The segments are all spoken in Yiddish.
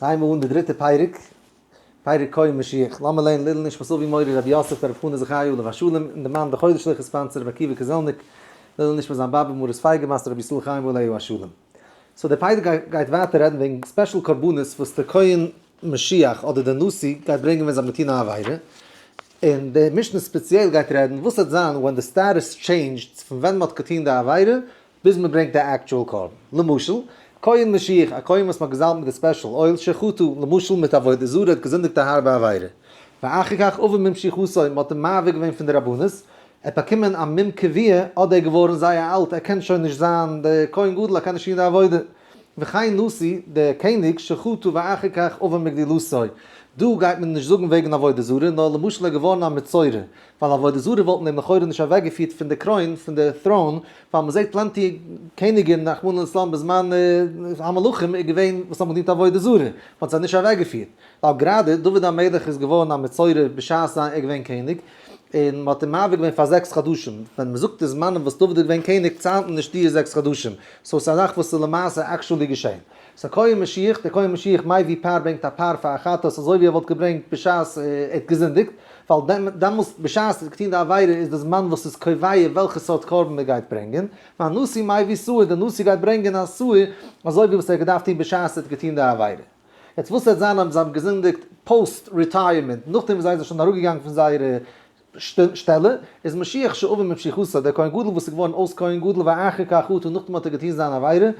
ס'הייבן מיר אן די דריטע פרק, פרק כהן משיח. לאמיר לערנען לעילוי נשמת אבי מורי רבי יוסף ברב חנא זכי' עליו השלום, און די מאן די חודש'ליכע sponsor רבי עקיבא קאזעלניק, לעילוי נשמת זיין באבע מרת פייגא מרת רבי ישראל חיים עליו השלום. so די פרק גייט ווייטער רעדן וועגן special קרבנות וואס די כהן משיח אדער די נשיא גייט ברענגען ווען זיי האבן געטון א עבירה, און די משנה ספעציעל גייט רעדן וואס וועט זיין when די status changed פון ווען מ'האט געטון די עבירה ביז מען ברענגט די actual קרבן. למשל, כהן משיח, א כהן וואס מען האט געזאלבט מיט די special oil, שחטא, למשל מיט עבודה זרה האט געזינדיגט א הארבע עבירה. ואחר כך עבר ממשיחותו, מען האט אים מעביר געווען פון די רבנות, ער האט באקומען א מום קבוע, אדער ער איז געווארן זייער אלט, ער קען שוין נישט זיין די כהן גדול, ער קען נישט טון די עבודה. וכן נשיא, דער קעניג, שחטא ואחר כך עבר מגדולתו. דא גייט מען נישט זאגן וועגן עבודה זרה, נאר למשל ער איז געווארן א מצורע, ווייל עבודה זרה וואלט מען אים לכאורה נישט אוועקגעפירט פון די קרוין, פון די throne, ווייל מען זעט plenty קעניגען רחמנא לצלן בזמן המלכים איז געווען וואס האבן געדינט עבודה זרה, מען האט זיי נישט אוועקגעפירט, ווייל גראדע דוד המלך איז געווארן א מצורע בשעת ער איז געווען קעניג, און מען האט אים מעביר געווען פאר 6 חדשים, ווען מען זאגט די זמנים וואס דוד איז געווען קעניג ציילט מען נישט די 6 חדשים, so ס'איז א זאך וואס איז למעשה actually געשען. so כהן משיח, דער כהן משיח מביא פר ברענגט א פר פאר א חטאת אזוי ווי ער וואלט געברענגט בשעת ער האט געזינדיגט, ווייל דעמאלס בשעת ער האט געטון די עבירה איז די זמן וואס איז קובע וועלכע סארט קרבן מען גייט ברענגען, והנשיא מביא שעיר, דער נשיא גייט ברענגען א שעיר אזוי ווי וואס ער האט געדארפט טון בשעת ער האט געטון די עבירה. יעצט וואס וועט זיין אויב זיי האבן געזינדיגט post retirement, נאכדעם וואס זיי זענען שוין אראפגעגאנגען פון זייערע שטעלע, איז משיח שעבר ממשיחותו, דער כהן גדול וואס איז געווארן אויס כהן גדול ואחר כך חטא, נאכדעם האט ער געטון זיין עבירה,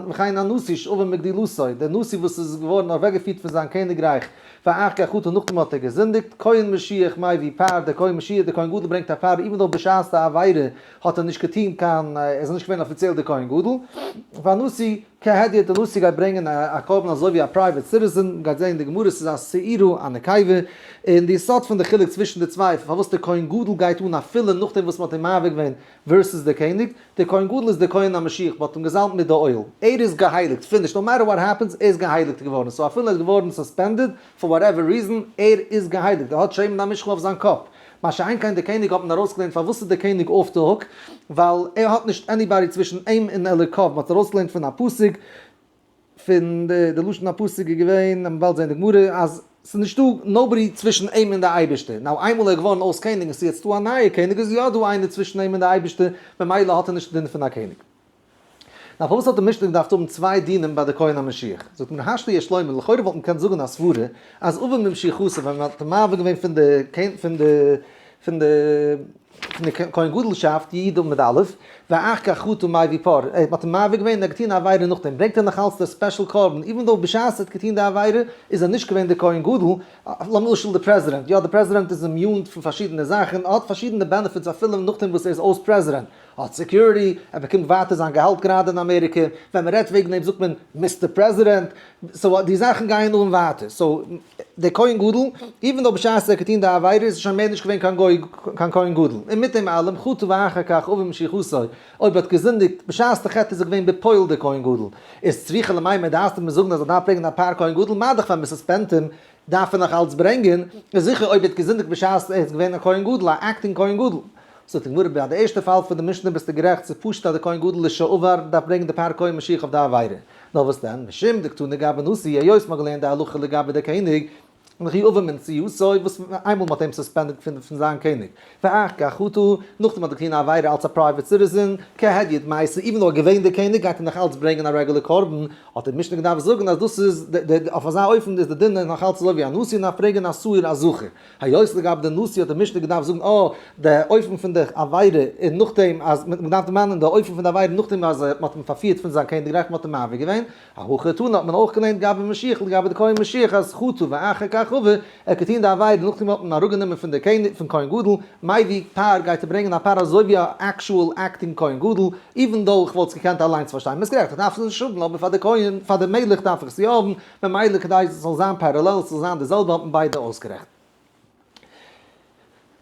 וכן הנשיא שעבר מגדולתו, דער נשיא וואס איז געווארן אוועקגעפירט פון זיין קעניגרייך, ואחר כך חטא, נאכדעם האט ער געזינדיגט, כהן משיח מביא פר, דער כהן משיח, דער כהן גדול ברענגט א פר, even though בשעת די עבירה האט ער נישט געטון קיין, ער איז נישט געווען אפיציעל דער כהן גדול, והנשיא כהדיוט, דער נשיא גייט ברענגען א קרבן אזוי ווי א private citizen, מ'גייט זעהן אין די גמרא ס'איז א שעירה א נקבה, און די יסוד פון די חילוק צווישן די צוויי פארוואס דער כהן גדול גייט אן אפילו נאכדעם וואס מ'האט אים מעביר געווען versus דער קעניג, דער כהן גדול איז דער כהן המשיח, מ'האט אים געזאלבט מיט די oil, ער איז געהייליגט, finished, no matter what happens, ער איז געהייליגט געווארן, so אפילו ער איז געווארן suspended, for whatever reason, ער איז געהייליגט, ער האט שמן המשחה אויף זיין קאפ. מה שאין כן די קעניג האט מען ארויסגעלערנט פארוואס איז די קעניג off the hook, ווייל ער האט נישט anybody צווישן אים און אלוקיו, מען האט ארויסגעלערנט פון א פסוק, פון די לשון הפסוק איז געווען, מען באלד זען די גמרא, אז ס'איז נישטא nobody צווישן אים און די אייבערשטער, now איינמאל ער איז געווארן אויס קעניג און ס'איז יעצט דא א נייע קעניג איז יא דא איינער צווישן אים און די אייבערשטער, ממילא האט ער נישט די דין פון א קעניג. נאר פארוואס האט די משנה געדארפט האבן צוויי דינים ביי די כהן המשיח? זאגט מען השתא יש לומר, לכאורה וואלט מען געקענט זאגן א סברה אז עבר ממשיחותו ווען מען האט אים מעביר געווען פון די פון די פון די פון די כהן גדול'שאפט י עמוד א', ואחר כך חטא מביא פר, ער מען האט אים מעביר געווען און ער האט געטון א עבירה נאכדעם, ברענגט ער נאך אלץ די special קרבן, even though בשעת ער האט געטון די עבירה איז ער נישט געווען די כהן גדול, למשל די פרעזידענט, יא די פרעזידענט איז immune פון פארשידענע זאכן, ער האט פארשידענע benefits אפילו נאכדעם וואס ער איז אויס פרעזידענט, האט security, ער באקומט ווייטער זיין געהאלט גראדע אין אמעריקע, ווען מען רעדט וועגן אים זאגט מען Mister President, so די זאכן גייען אן ווייטער, so דער כהן גדול, even though בשעת ער האט געטון די עבירה איז ער שוין מער נישט געווען קיין גוי קיין כהן גדול, און מיט דעם אלעם חטא ואחר כך עבר ממשיחותו, אויב ער האט געזינדיגט בשעת די חטא איז ער געווען בפועל דער כהן גדול, איז צריכה למימר דארפסטו מיר זאגן אז ער דארף ברענגען א פר כהן גדול, מה דאך ווען מען suspend ט אים דארף ער נאך אלץ ברענגען, איז זיכער אויב ער האט געזינדיגט בשעת ער איז געווען א כהן גדול, א acting כהן גדול. זאגט די גמרא ביי די ערשטע פאל פון די משנה ביסטו גערעכט, ס'איז פשוט אז די כהן גדול לשעבר דארף ברענגען די פר כהן משיח אויף די עבירה. נאר וואס דען, משום דקתני גבי נשיא, היות מ'האט געלערנט די הלכה לגבי די קעניג, וכי עבר מנשיאותו, וואס איינמאל מ'האט אים suspended פון זיין קעניג, ואחר כך חטא, נאכדעם האט ער געטון א עבירה אלס א private citizen, כהדיוט מייתי, even though ער געווען די קעניג גייט ער נאך אלץ ברענגען א רעגולער קרבן, האט די משנה געדארפט זאגן אז דאס איז אויף אזא אופן איז די דין נאך אלץ אזוי ווי א נשיא און דארף ברענגען א שעיר א זכר. היות לגבי די נשיא האט די משנה געדארפט זאגן אה די אופן פון די עבירה און נאכדעם אז מען האט געדארפט דערמאנען די אופן פון די עבירה נאכדעם אז מען האט אים פארפירט פון זיין קעניגרייך מען האט אים מעביר געווען, הכי תנא האט מען אויך געלערנט גבי משיח לגבי די כהן משיח אז חטא ואחר כך עבר, ער האט געטון די עבירה נאכדעם האט מען אראפגענומען פון די קעניג פון כהן גדול, מביא פר גייט ער ברענגען א פר אזוי ווי א actual acting כהן גדול, even though איך וואלט עס געקענט אליינס פארשטיין, ביסט גערעכט איך דארף עס נישט האבן אבער פאר די כהן פאר די מלך דארף איך עס יא האבן, ממילא כדי עס זאל זיין parallel עס זאל זיין די זעלבע האט מען ביידע אויסגערעכנט.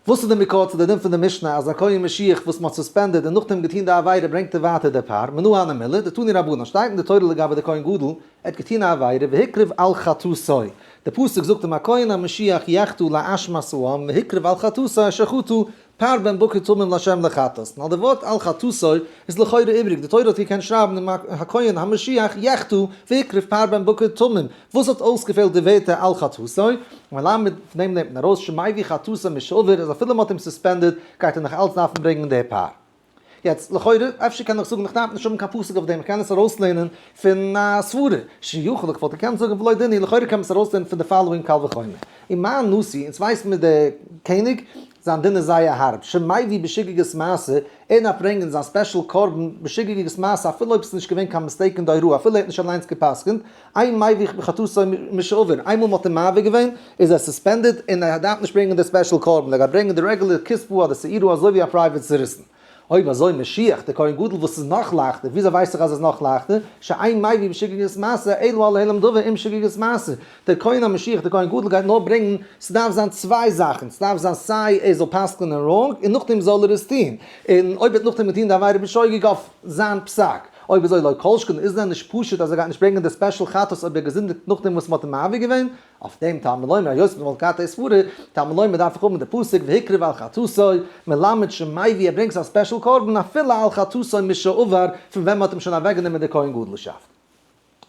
וואס איז די מקור צו די דין פון די משנה אז א כהן משיח וואס מ'האט suspended און נאכדעם געטון די עבירה ברענגט ער ווייטער די פר, מנא הני מילי, דתנו רבנן, שטייט אין די תורה לגבי די כהן גדול, ער האט געטון א עבירה והקריב על חטאתו, די פסוק זאגט אים הכהן המשיח יחטא לאשמת העם והקריב על חטאתו אשר חטא. פר בן בקר תמים לה' לחטאת. נאר די ווארט על חטאתו איז לכאורה איבריג, די תורה האט געקענט שרייבן אם הכהן המשיח יחטא והקריב פר בן בקר תמים, וואס האט אויסגעפעלט די ווערטער על חטאתו? מלמד, פון דעם נעמט מען ארויס שמביא חטאתו משעבר אז אפילו מ'האט אים suspended גייט ער נאך אלץ דארפן ברענגען די פר. יעצט, לכאורה, אפשר קען איך זאגן, איך דארף נישט האבן קיין פסוק אויף דעם, איך קען עס ארויסלערנען פון א סברה, שיכול, איך וואלט געקענט זאגן ולא דין הוא, לכאורה קען מען עס ארויסלערנען פון די following קל וחומר. ומה נשיא, אונז ווייסן מיר דער קעניג, זיין דין איז זייער הארב, שמביא בשגגת מעשה, ער דארף ברענגען זיין special קרבן בשגגת מעשה אפילו אויב עס איז נישט געווען קיין mistake אין די הוראה, אפילו ער האט נישט אליינס גע'פסק'נט, אין מביא חטאתו משעבר, איינמאל מ'האט אים מעביר געווען איז ער suspended און ער דארף נישט ברענגען די special קרבן, ער גייט ברענגען די רעגולער כספו אדער שעירו אזוי ווי א private citizen. אויב אזוי משיח די כהן גדול וואס איז נאך לייכטער, וויאזוי ווייס איך אז עס איז נאך לייכטער? שאין מביא בשגגת מעשה אלא על העלם דבר עם שגגת מעשה, דער כהן המשיח דער כהן גדול גייט נאר ברענגען, ס'דארף זיין צוויי זאכן, ס'דארף זיין סיי ער זאל פסק'נען wrong און נאכדעם זאל ער עס טון, און אויב ער האט נאכדעם געטון די עבירה בשוגג אויף זיין פסק. אויב אזוי לא כל שכן איז דען נישט פשוט אז ער גייט נישט ברענגען די special חטאת אויב ער געזינדיגט נאכדעם וואס מ'האט אים מעביר געווען? אויף דעם תלמוד לומר היות מ'וואלט געהאט די סברה, תלמוד לומר דארף איך האבן די פסוק והקריב על חטאתו, מלמד שמביא ער ברענגט א special קרבן אפילו על חטאתו משעבר פון ווען מ'האט אים שוין אוועקגענומען די כהן גדול'שאפט.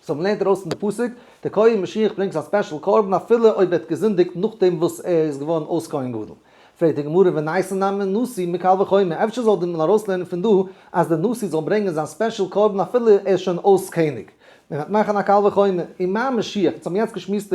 so מ'לערנט ארויס פון די פסוק, די כהן משיח ברענגט א special קרבן אפילו אויב ער האט געזינדיגט נאכדעם וואס ער איז געווארן אויס כהן גדול. פרעגט די גמרא ונייתי נמי נשיא מקל וחומר, אפשר זאל מען ארויסלערנען פון דא אז דער נשיא זאל ברענגען זיין special קרבן אפילו ער איז שוין אויס קעניג. מען וועט מאכן א קל וחומר, ומה משיח, אונז האבן יעצט געשמועסט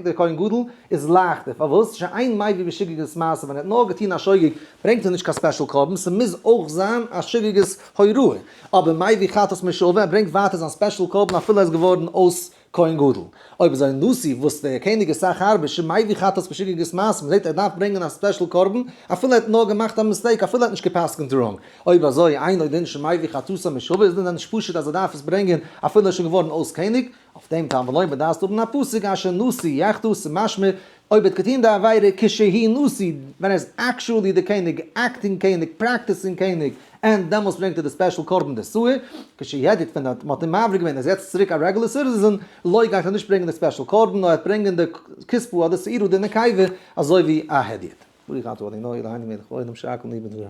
די כהן גדול איז לייכטער, פארוואס? שאין מביא בשגגת מעשה, ווען ער האט נאר געטון א שוגג ברענגט ער נישט קיין special קרבן, ס'מוז אויך זיין א שגגת הוראה, אבער מביא חטאת משעבר, ער ברענגט ווייטער זיין special קרבן אפילו ער איז געווארן אויס כהן גדול. אויב אזוי נשיא וואס דער קעניג איז סאך הארבער שמביא חטאת בשגגת מעשה, מ'זעט ער דארף ברענגען א special קרבן אפילו ער האט נאר געמאכט א mistake אפילו ער האט נישט גע'פסק'נט wrong. אויב אזוי אינו דין שמביא חטאתו משעבר איז דען נישט פשוט אז ער דארף עס ברענגען אפילו ער איז שוין געווארן אויס קעניג? אויף דעם תלמוד לומר דארפסטו האבן א פסוק אשר נשיא יחטא ס'משמע אויב ער האט געטון די עבירה כשהוא נשיא, ווען ער איז actually די קעניג, acting קעניג, practicing קעניג, and דעמאלס ברענגט ער די special קרבן די שעיר, כשהדיוט ווען מען האט אים מעביר געווען ער איז יעצט צוריק א רעגולער citizen, לא גייט ער נישט ברענגען די special קרבן נאר ער וועט ברענגען די כספו אדער שעירו די נקבה אזוי ווי א הדיוט. ברוך אתה אדוני אלהינו מלך העולם שהכל נהיה בדברו.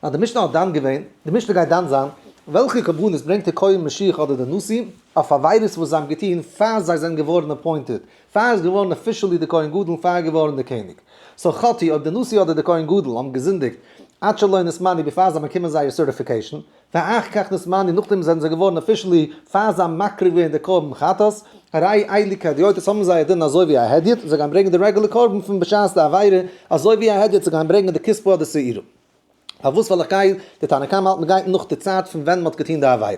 נאר די משנה האט דן געווען, די משנה גייט דן זיין, וועלכע קרבנות ברענגט דער כהן משיח אדער דער נשיא, אויף עבירות וואס זיי האבן געטון פאר זיי זענען געווארן appointed, פאר ער איז געווארן officially דער כהן גדול און פאר ער איז געווארן דער קעניג. so חטאו, אויב דער נשיא אדער דער כהן גדול האבן געזינדיגט עד שלא נתמנו בעפאר זיי באקומען זייער certification, ואחר כך נתמנו נאכדעם זענען זיי געווארן officially פאר זיי האבן מקריב געווען די קרבן חטאת, הרי אלו כהדיוטות האבן זיי א דין אזוי ווי א הדיוט, זיי גייען ברענגען די רעגולער קרבן פון בשעת די עבירה אזוי ווי א הדיוט, זיי גייען ברענגען די כספו אדער שעירו. פארוואס ווייל איך גיי, די תנא קמא האלט מען גייט נאך די צייט פון ווען מען האט געטון די עבירה.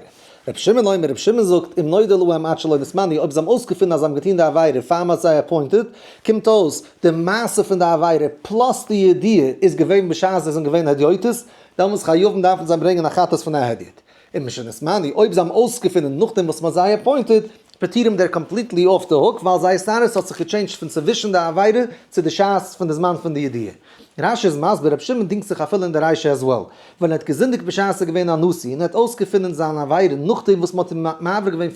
רבי שמעון אומר, רבי שמעון זאגט, אם נודע להם עד שלא נתמנו, אויב זיי האבן אויסגעפונען אז זיי האבן געטון די עבירה פאר מען האט זיי appointed, קומט אויס די מעשה פון די עבירה plus די ידיעה איז געווען בשעת זיי זענען געווען הדיוטות, דעמאלס חייבים דארפן זיי ברענגען א חטאת פון א הדיוט. אם משנתמנו, אויב זיי האבן אויסגעפונען נאכדעם וואס מ'האט זיי appointed, פטורים they're completely off the hook, ווייל זייער status האט זיך גע change ט פון צווישן די עבירה צו די שעת פון די זמן פון די ידיעה. רש"י איז מסביר, רבי שמעון דינגט זיך אפילו אין די רישא as well. ווען ער האט געזינדיגט בשעת ער איז געווען א נשיא און ער האט אויסגעפונען זיין עבירה נאכדעם וואס מ'האט אים מעביר געווען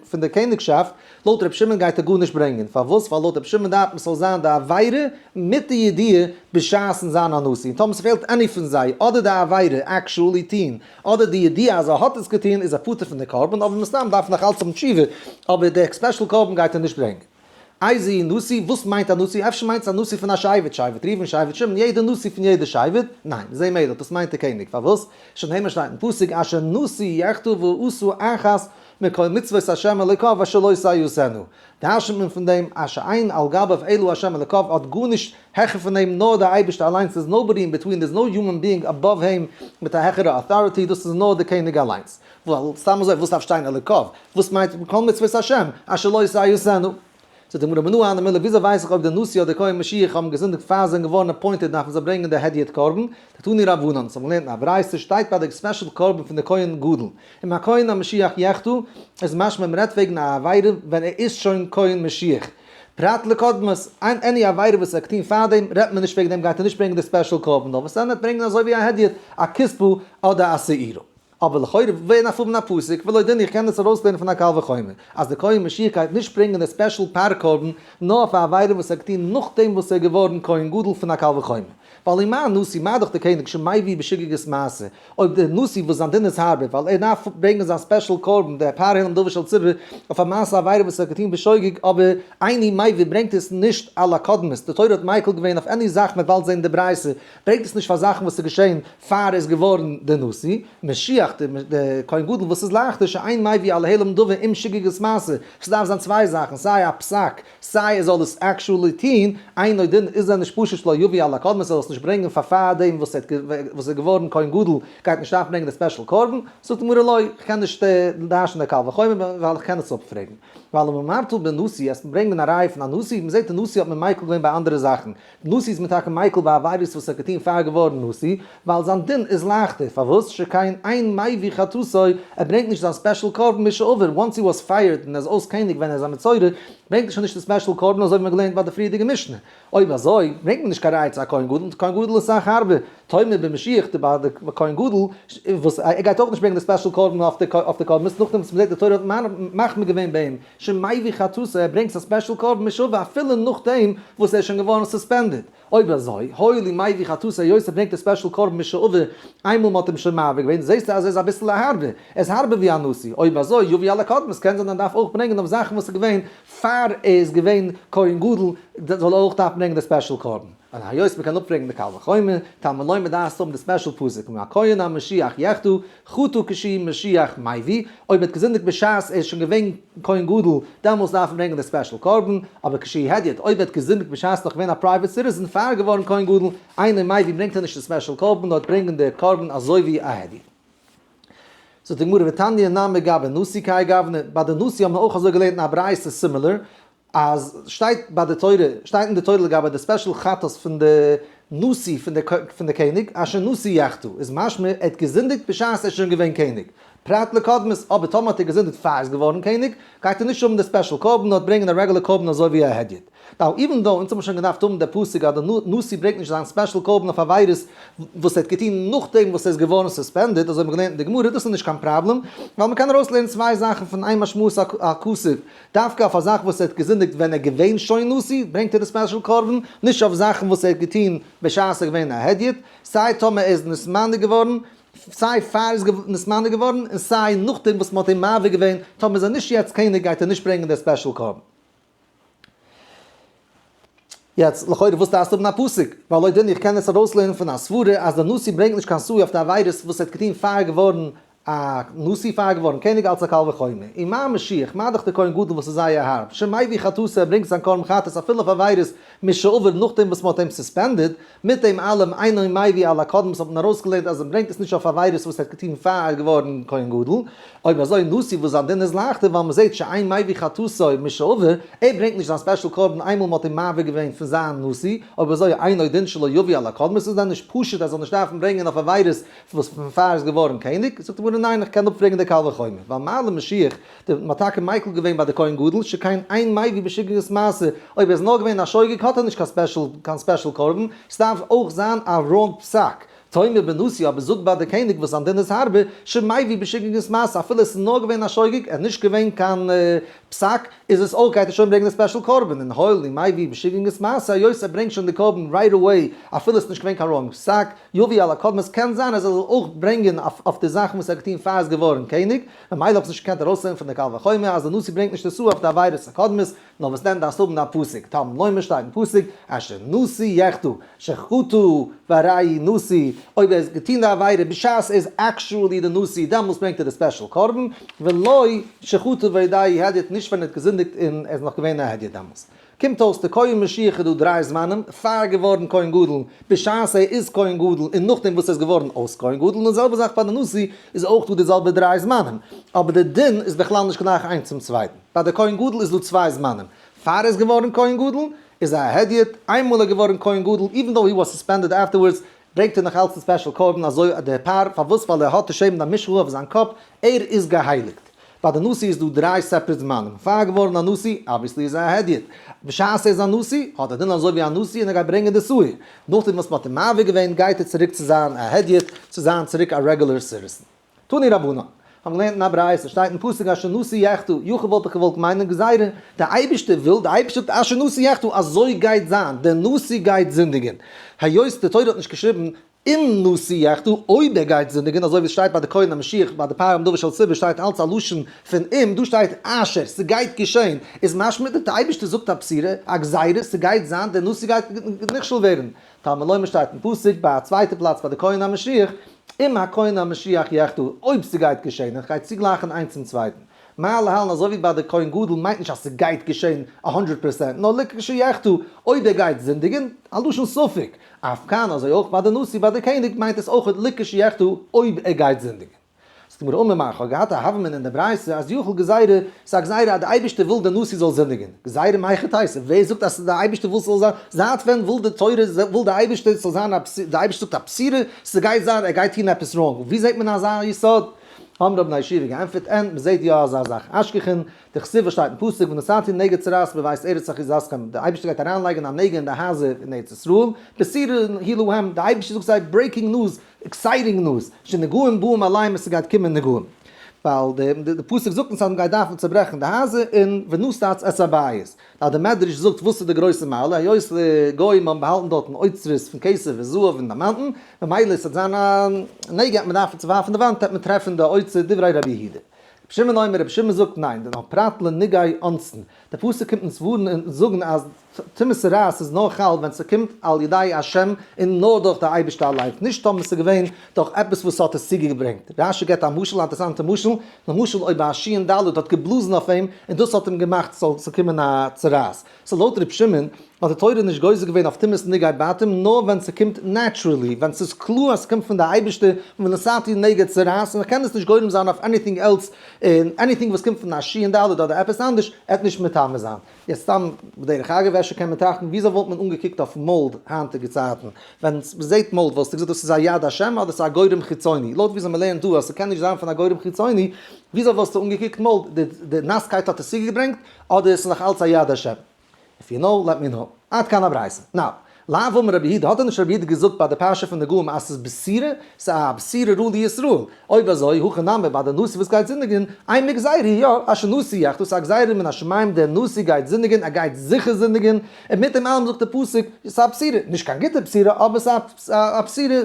פון די קעניגשאפט, לויט רבי שמעון גייט ער גארנישט ברענגען, פארוואס? ווייל לויט רבי שמעון דארף מען ס'זאל זיין די עבירה מיט די ידיעה בשעת'ן זיין א נשיא, און טאמער ס'פעלט any פון זיי, אדער די עבירה actually טוהן, אדער די ידיעה אז ער האט עס געטוהן, איז ער פטור פון די קרבן, אבער מסתם דארף נאך אלץ האבן תשובה, אבער די special קרבן גייט ער נישט ברענגען. איזהו נשיא, וואס מיינט א נשיא? אפשר מיינט עס א נשיא פון א שבט, שבט ראובן, שבט שמעון, יעדע נשיא פון יעדע שבט? ניין, זה מלך, דאס מיינט די קעניג, פארוואס? שנאמר שטייט אין פסוק אשר נשיא יחטא ועשה אחת מכל מצוות ה' אלוקיו אשר לא תעשינה, דרש'נט מען פון דעם אז שאין על גביו אלא ה' אלוקיו האט גארנישט העכער פון אים נאר דער אייבערשטער אליינס there's nobody in between there's no human being above him מיט א העכערע authority דאס איז נאר דער קעניג אליינס, ווייל סתם אזוי וואס דארף שטיין אלוקיו? וואס מיינט מכל מצוות ה' אשר לא תעשינה? זאגט די גמרא מנא הני מילי וויאזוי ווייס איך אויב דער נשיא אדער כהן משיח האבן געזינדיגט פאר זיי זענען געווארן appointed דארפן זיי ברענגען די הדיוט קרבן, דתנו רבנן, אונז האבן געלערנט אין א ברייתא שטייט ביי די special קרבן פון די כהן גדול, אם הכהן המשיח יחטא, איז משמע מען רעדט וועגן א עבירה ווען ער איז שוין כהן משיח, פרט לקודמות, any עבירה וואס ער האט געטון פארדעם רעדט מען נישט וועגן דעם גייט ער נישט ברענגען די special קרבן נאר וואס ער וועט ברענגען אזוי ווי א הדיוט א כספו אדער א שעירו. אבער לכאורה ווער דארף האבן א פסוק, ולא דין איך קען עס ארויסלערנען פון א קל וחומר, אז די כהן משיח גייט נישט ברענגען די special פר קרבן נאר אויף א עבירה וואס ער האט געטון נאכדעם וואס ער איז געווארן כהן גדול פון א קל וחומר. ווייל ומה נשיא, מה דאך די קעניג שמביא בשגגת מעשה, אויב די נשיא וואס זיין דין איז הארבער ווייל ער דארף ברענגען זיין special קרבן די פר העלם דבר של ציבור אויף א מעשה עבירה וואס ער האט געטון בשוגג אבער אינו מביא ברענגט עס נישט על הקודמות, די תורה האט מיקל געווען אויף any זאך מען וואלט זען די ברייתא ברענגט עס נישט פאר זאכן וואס איז געשען פאר ער איז געווארן די נשיא, משיח, די כהן גדול וואס איז לייכטער שאין מביא על העלם דבר עם שגגת מעשה, ס'דארף זיין צוויי זאכן סיי א פסק סיי ער זאל עס actually טוהן, אינו דין איז ער נישט פשוט שלא יביא על הקודמות ער זאל עס נישט ברענגען פאר פארדעם וואס ער וואס איז געווארן כהן גדול גייט נישט דארפן ברענגען די special קרבן, זאגט די גמרא לא, איך קען נישט דרש'ן די קל וחומר ווייל איך קען עס אפפרעגן. ווייל אם אמרת בנשיא אז ברענגען א ראיה פון א נשיא, מ'זעט די נשיא האט מען מיקל געווען ביי אנדערע זאכן, נשיא איז מען טאקע מיקל ביי עבירות וואס ער האט געטון פאר געווארן נשיא, ווייל זיין דין איז לייכטער, פארוואס שכן אין מביא חטאתו, ער ברענגט נישט זיין special קרבן משעבר, once he was fired און ער איז אויס קעניג ווען ער איז א מצורע, ברענגט ער שוין נישט די special קרבן אזוי ווי מען האט געלערנט ביי די פריערדיגע משנה. אויב אזוי, ברענגט מען נישט קיין ראיה צו א כהן גדול, כהן גדול איז סאך הארבער, תאמר במשיח די ביי די כהן גדול, וואס ער גייט אויך נישט ברענגען די special קרבן אויף די קרבנות, נאכדעם וואס מען זעט די תורה האט מחמיר געווען ביי אים, שמביא חטאתו, ער ברענגט א special קרבן משעבר אפילו נאכדעם וואס ער איז שוין געווארן suspended. אויב אזוי, הואיל ומביא חטאתו היות ער ברענגט די special קרבן משעבר איינמאל מ'האט אים שוין מעביר געווען, זעסטו אז ער איז אביסל א הארבער, ער איז הארבער ווי א נשיא, אויב אזוי יביא על הקודמות, קען זיין ער דארף אויך ברענגען אויף זאכן וואס איז געווען פאר ער איז געווען כהן גדול, זאל ער אויך דארפן ברענגען די special קרבן. און היות מ'קען אפפרעגן די קל וחומר, תלמוד לומר דארפסט האבן די special פסוק, אם הכהן המשיח יחטא, חטא כשהוא משיח מביא, אויב ער האט געזינדיגט בשעת ער איז שוין געווען כהן גדול, דעמאלס דארף מען ברענגען די special קרבן, אבער כשהוא הדיוט, אויב ער האט געזינדיגט בשעת ער איז נאך געווען א private citizen פאר ער איז געווארן כהן גדול, אינו מביא ברענגט ער נישט די special קרבן, נאר ברענגען די קרבן אזוי ווי א הדיוט. זאגט די גמרא ותניא נמי גבי נשיא כהאי גוונא, ביי די נשיא האט מען אויך אזוי געלערנט אין א ברייתא similar, אז שטייט ביי די תורה, שטייט אין די תורה לגבי די special חטאת פון די נשיא פון די פון די קעניג, אשר נשיא יחטא, איז משמע ער האט געזינדיגט בשעת ער איז שוין געווען קעניג, פרט לקודמות, אבער טאמער האט ער געזינדיגט פאר ער איז געווארן קעניג, גייט ער נישט האבן די special קרבן נאר ברענגען א רעגולער קרבן אזוי ווי א הדיוט. Now, even though אונז האבן שוין געדארפט האבן די פסוק אז די נשיא ברענגט נישט זיין special קרבן אויף עבירות וואס ער האט געטון נאכדעם וואס ער איז געווארן suspended, אזוי האבן מיר געלערנט אין די גמרא, דאס איז נישט קיין פראבלעם, ווייל מען קען ארויסלערנען צוויי זאכן פון איין משמעות הכתוב, דווקא אויף א זאך וואס ער האט געזינדיגט ווען ער געווען שוין נשיא, ברענגט ער די special קרבן, נישט אויף זאכן וואס ער האט געטון בשעת ער איז געווען א הדיוט, סיי טאמער ער איז נתמנה געווארן, סיי פאר ער איז נתמנה געווארן, און סיי נאכדעם וואס מען האט אים מעביר געווען, טאמער איז ער נישט יעצט קעניג גייט ער נישט ברענגען די special קרבן. יעצט לכאורה וואס דארפסטו האבן א פסוק? ווייל לויט דין איך קען עס ארויסלערנען פון א סברה אז דער נשיא ברענגט נישט קיין שעיר אויף די עבירות וואס ער האט געטון פאר ער געווארן א נשיא פאר ער געווארן קעניג אלץ א קל וחומר. ומה משיח, מה דאך דער כהן גדול וואס איז זייער הארב, שמביא חטאתו ער ברענגט זיין קרבן חטאת אפילו אויף עבירות משעבר נאכדעם וואס מען האט אים suspended, מיט דעם אלעם אינו מביא על הקודמות האט מען ארויסגעלערנט אז ער ברענגט עס נישט אויף עבירות וואס ער האט געטון פאר ער איז געווארן כהן גדול, אויב אזוי נשיא וואס זיין דין איז לייכטער ווייל מען זעט שאין מביא חטאתו משעבר, ער ברענגט נישט זיין special קרבן איינמאל מען האט אים מעביר געווען פון זיין נשיא, אויב אזוי אינו דין שלא יביא על הקודמות איז דען נישט פשוט אז ער זאל נישט דארפן ברענגען אויף עבירות וואס פון פאר ער איז געווארן קעניג? זאגט די גמרא ניין איך קען אפפרעגן די קל וחומר ווייל מה למשיח די מ'האט טאקע מיקל געווען ביי די כהן גדול שכן אין מביא בשגגת מעשה, אויב ער איז נאר געווען א שוגג האט ער נישט קיין special קיין special קרבן, ס'דארף אויך זיין א wrong פסק, תאמר בנשיא אבער זאג ביי די קעניג וואס זיין דין איז הארבער, שמביא בשגגת מעשה אפילו עס איז נאר געווען א שוגג ער איז נישט געווען קיין פסק איז עס אויך גייט ער שוין ברענגען די special קרבן, און הואיל ומביא בשגגת מעשה היות ער ברענגט שוין די קרבן right away אפילו עס איז נישט געווען קיין wrong פסק, יביא על הקודמות קען זיין אז ער זאל אויך ברענגען אויף די זאכן וואס ער האט געטון פאר ער איז געווארן קעניג, ממילא האב איך נישט געקענט ארויסלערנען פון די קל וחומר אז די נשיא ברענגט נישט די שעיר אויף די עבירות הקודמות, נאר וואס דען דארפסט האבן א פסוק, תלמוד לומר שטייט אין פסוק, אשר נשיא יחטא, שחטא והרי נשיא, אויב ער האט געטון די עבירה בשעת ער איז actually די נשיא דעמאלס ברענגט ער די special קרבן, ולא שחטא ועודהו הדיוט נישט ווען ער האט געזינדיגט און ער איז נאך געווען א הדיוט דעמאלס. קומט אויס די כהן משיח איז דא דריי זמנים, פאר געווארן כהן גדול, בשעת ער איז כהן גדול און נאכדעם וואס ער איז געווארן אויס כהן גדול, און די זעלבע זאך ביי די נשיא איז אויך דא די זעלבע דריי זמנים, אבער די דין איז בכלל נישט גלייך איינס צום צווייטן, ביי די כהן גדול איז דא צוויי זמנים, פאר ער איז געווארן כהן גדול איז א הדיוט, איינמאל ער איז געווארן כהן גדול even though he was suspended afterwards ברענגט ער נאך אלץ די special קרבן אזוי די פר, פארוואס ווייל ער האט די שמן המשחה אויף זיין קאפ, ער איז געהייליגט. ביי די נשיא איז דא דריי separate זמנים, פאר געווארן א נשיא, obviously איז ער א הדיוט, בשעת ער איז א נשיא, האט ער דין אזוי ווי א נשיא און ער גייט ברענגען די שעיר, נאכדעם וואס מען האט אים מעביר געווען גייט ער צוריק צו זיין א הדיוט, צו זיין צוריק א regular citizen. תנו רבנן, האבן געלערנט אין א ברייתא, שטייט אין פסוק אשר נשיא יחטא, יכול וואלט איך געוואלט מיינען גזירה, דער אייבערשטער וויל, דער אייבערשטער זאגט אשר נשיא יחטא, אזוי גייט זיין, דער נשיא גייט זינדיגען. היות די תורה האט נישט געשריבן אם נשיא יחטא, אויב ער גייט זינדיגען, אזוי ווי עס שטייט ביי די כהן המשיח ביי די פר המדבר של ציבור שטייט אלץ א לשון פון אם, דא שטייט אשר, ס'גייט געשען, איז משמע די אייבערשטער זאגט א בשורה, א גזירה, ס'גייט זיין, דער נשיא גייט נכשל ווערן. תלמוד לומר שטייט אין פסוק ביי א צווייטע פלאץ ביי די כהן המשיח, אם הכהן המשיח יחטא, אויב ס'גייט געשען, איך גיי צוגלייכן איינס צום צווייטן. מה להלן אזוי ווי ביי די כהן גדול מיינט נישט אז ס'גייט געשען א הונדרעט פערסענט, נאר לכשיחטא, אויב ער גייט זינדיגן, א לשון ספק. אף כאן אזוי אויך ביי די נשיא ביי די קעניג מיינט עס אויך לכשיחטא אויב ער גייט זינדיגן. זאגט די גמרא אמר מר כ'האב געהאט א הוה אמינא אין די ברייתא אז יכול גזירה, ס'איז א גזירה אז די אייבערשטער וויל די נשיא זאל זינדיגען, גזירה מהיכא תיתי, ווער זאגט אז די אייבערשטער וויל ס'זאל זיין, זייט ווען וויל די תורה וויל די אייבערשטער ס'זאל זיין א די אייבערשטער זאגט א בשורה ס'גייט זיין ער גייט טון עפעס wrong, ווי זעט מען אזא יסוד? האבן רבני ישיבה געענטפערט אין, מ'זעט יא אזא זאך, אשכחן, דכתיב וואס שטייט אין פסוק ונתתי נגע צרעת בבית ארץ אחוזתכם, די אייבערשטער גייט אריינלייגן א נגע אין די הייזער אין ארץ ישראל, בשורה היא להם, די אייבערשטער זאגט זיי breaking news, exciting news, שנגעים באים עליהם עס גייט קומען נגעים. ווייל די פסוק זאגט אונז אז מען גייט דארפן צוברעכן די הייזער און ונתץ את הבית. ווייל די מדרש זאגט וואס איז די גרויסע מעלה היות די גוים האבן באהאלטן דארטן אוצרות פון כסף וזהב און דימאנטן, ממילא עס וועט זיין א נגע וועט מען דארפן צוווארפן די וואנט וועט מען טרעפן די אוצר דברי רבי יהודה. רבי שמעון אומר רבי שמעון זאגט ניין, דנאר פרט לנגעי אונסין, די פסוק קומט אונז ווארענען און זאגן אז טומאת צרעת איז נאר חל ווען ס'קומט על ידי השם און נאר דורך די אייבערשטער אליינס, נישט טאמער ס'איז געווען דורך עפעס וואס האט עס צוגעברענגט. רש"י געבט א משל, א אינטערעסאנטע משל, למשל אויב א שין ד' האט געבלאזן אויף אים און דאס האט אים געמאכט ס'זאל קומען א צרעת. so לויט ר' שמעון האט די תורה נישט גוזר געווען אויף טומאת נגעי בתים נאר ווען ס'קומט naturally, ווען ס'איז קלאר אז ס'קומט פון די אייבערשטער ונתתי נגע צרעת און מ'קען עס נישט גורם זיין אויף anything else און anything וואס קומט פון א שין ד' אדער עפעס אנדערש עט נישט מטמא זיין. יעצט סתם בדרך אגב אפשר קען מען טראכטן וויאזוי וואלט מען אנגעקוקט אויף mold היינטיגע צייטן? ווען מ'זעט mold וואלסטו געזאגט דאס איז א יד השם אדער ס'איז א גורם חיצוני? לויט וויאזוי מ'לערנט דא אז ס'קען נישט זיין פון א גורם חיצוני, וויאזוי וואלסטו אנגעקוקט mold? די נאסקייט האט עס צוגעברענגט אדער ס'איז נאך אלץ א יד השם? if you know let me know. עד כאן הברייתא. now, לאו אמר רבי יהודה, האט דען נישט רבי יהודה געזאגט ביי די פרשה פון נגעים אז ס'איז בשורה? ס'איז א בשורה רעה לישראל. אויב אזוי, הכא נמי ביי די נשיא וואס גייט זינדיגן, אימא גזירה, יא, אשר נשיא יחטא, ס'איז א גזירה מן השמים דער נשיא גייט זינדיגן, ער גייט זיכער זינדיגן, און מיט דעם אלעם זאגט דער פסוק, ס'איז א בשורה, נישט קיין גוטע בשורה, אבער ס'איז א בשורה.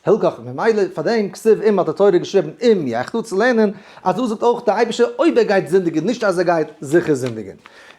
הילכך ממילא פאר דעם כתיב אם האט די תורה געשריבן אם יחטא צו לערנען אז דא זאגט אויך די אייבישטער אויב ער גייט זינדיגען נישט אז ער גייט זיכער זינדיגען.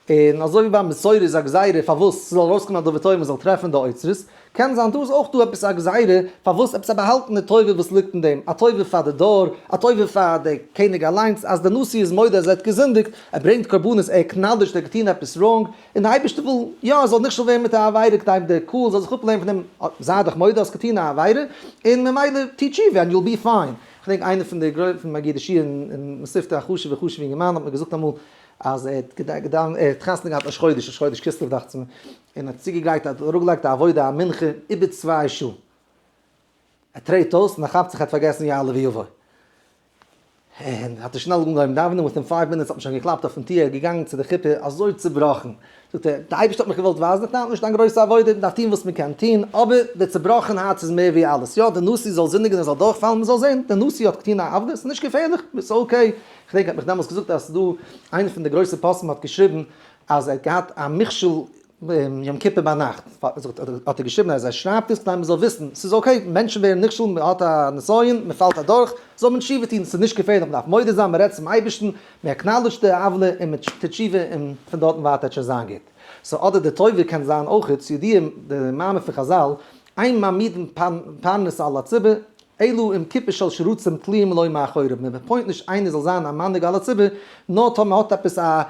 און אזוי ווי ביי מצורע איז א גזירה פארוואס ס'זאל ארויסקומען א דבר טוב מ'זאל טרעפן די אוצרות, קען זיין דא איז אויך דא עפעס א גזירה פארוואס עפעס א באהאלטענע טובה וואס ליגט אין דעם, א טובה פאר די דור, א טובה פאר די קעניג אליינס אז די נשיא איז מודה אז ער האט געזינדיגט, ער ברענגט קרבנות ער acknowledged ער האט געטון עפעס wrong, און די אייבערשטער וויל יא ער זאל נכשל ווערן מיט א עבירה כדי די קהל זאל זיך אפלערנען פון דעם, זיי דיך מודה האסט געטון א עבירה, און ממילא טו תשובה and you'll be fine. כ'דענק איינער פון די גרויסע פון מגידי שיעור אין מתיבתא א חשוב'ער חשוב'ער אינגערמאן האט מיר געזאגט אמאל אז ער האט געדאווענט ער האט חתונה געהאט ראש חודש ראש חודש כסלו דאכט זיך מיר, און האט צוגעגרייט האט אראפגעלייגט א עבודה א מנחה איבער צוויי שעה, ער טרעט אויס און ער כאפט זיך ער האט פארגעסן יעלה ויבוא. און האט ער שנעל אנגעהויבן דאווענען, within five minutes האט מען שוין געקלאפט אויפן טיר, ער איז געגאנגען צו די חופה אזוי צובראכן, זאגט ער, די אייבערשטער האט מיך געוואלט ווייזן, איך דארף נישט דיין גרויסע עבודה, מען דארף טון וואס מען קען טון, אבער די צובראכן הארץ איז מער ווי אלעס, יא, די נשיא זאל זינדיגן ער זאל דורכפאלן, מען זאל זען, די נשיא האט געטון א עוולה, ס'איז נישט געפערליך, ס'איז okay, כ'דענק ער האט מיך דעמאלטס געזאגט אז ס'איז דא איינער פון די גרויסע פוסקים האט געשריבן אז ער האט געהאט א מכשול יום כיפור ביינאכט האט ער געשריבן אז ער שרייבט עס כדי מען זאל וויסן ס'איז okay, מענטשן ווערן נכשל, מען האט א נסיון, מען פאלט אדורך, זאל מען תשובה טון, ס'איז נישט געפערליך, מען דארף מודה זיין, מען רעדט צום אייבערשטן, מען acknowledge ט די עוולה און מען טוט תשובה און פון דארטן ווייטער וועט שוין זיין גוט. so אדער די טובה קען זיין אויכעט, ס'איז ידוע די מאמר פון חזל, אין מעמידין פרנס על הציבור, אלא אם קופה של שרצים תלויים לו מאחוריו, מען appoint נישט איינער זאל זיין א מנהיג על הציבור, נאר טאמער האט עפעס א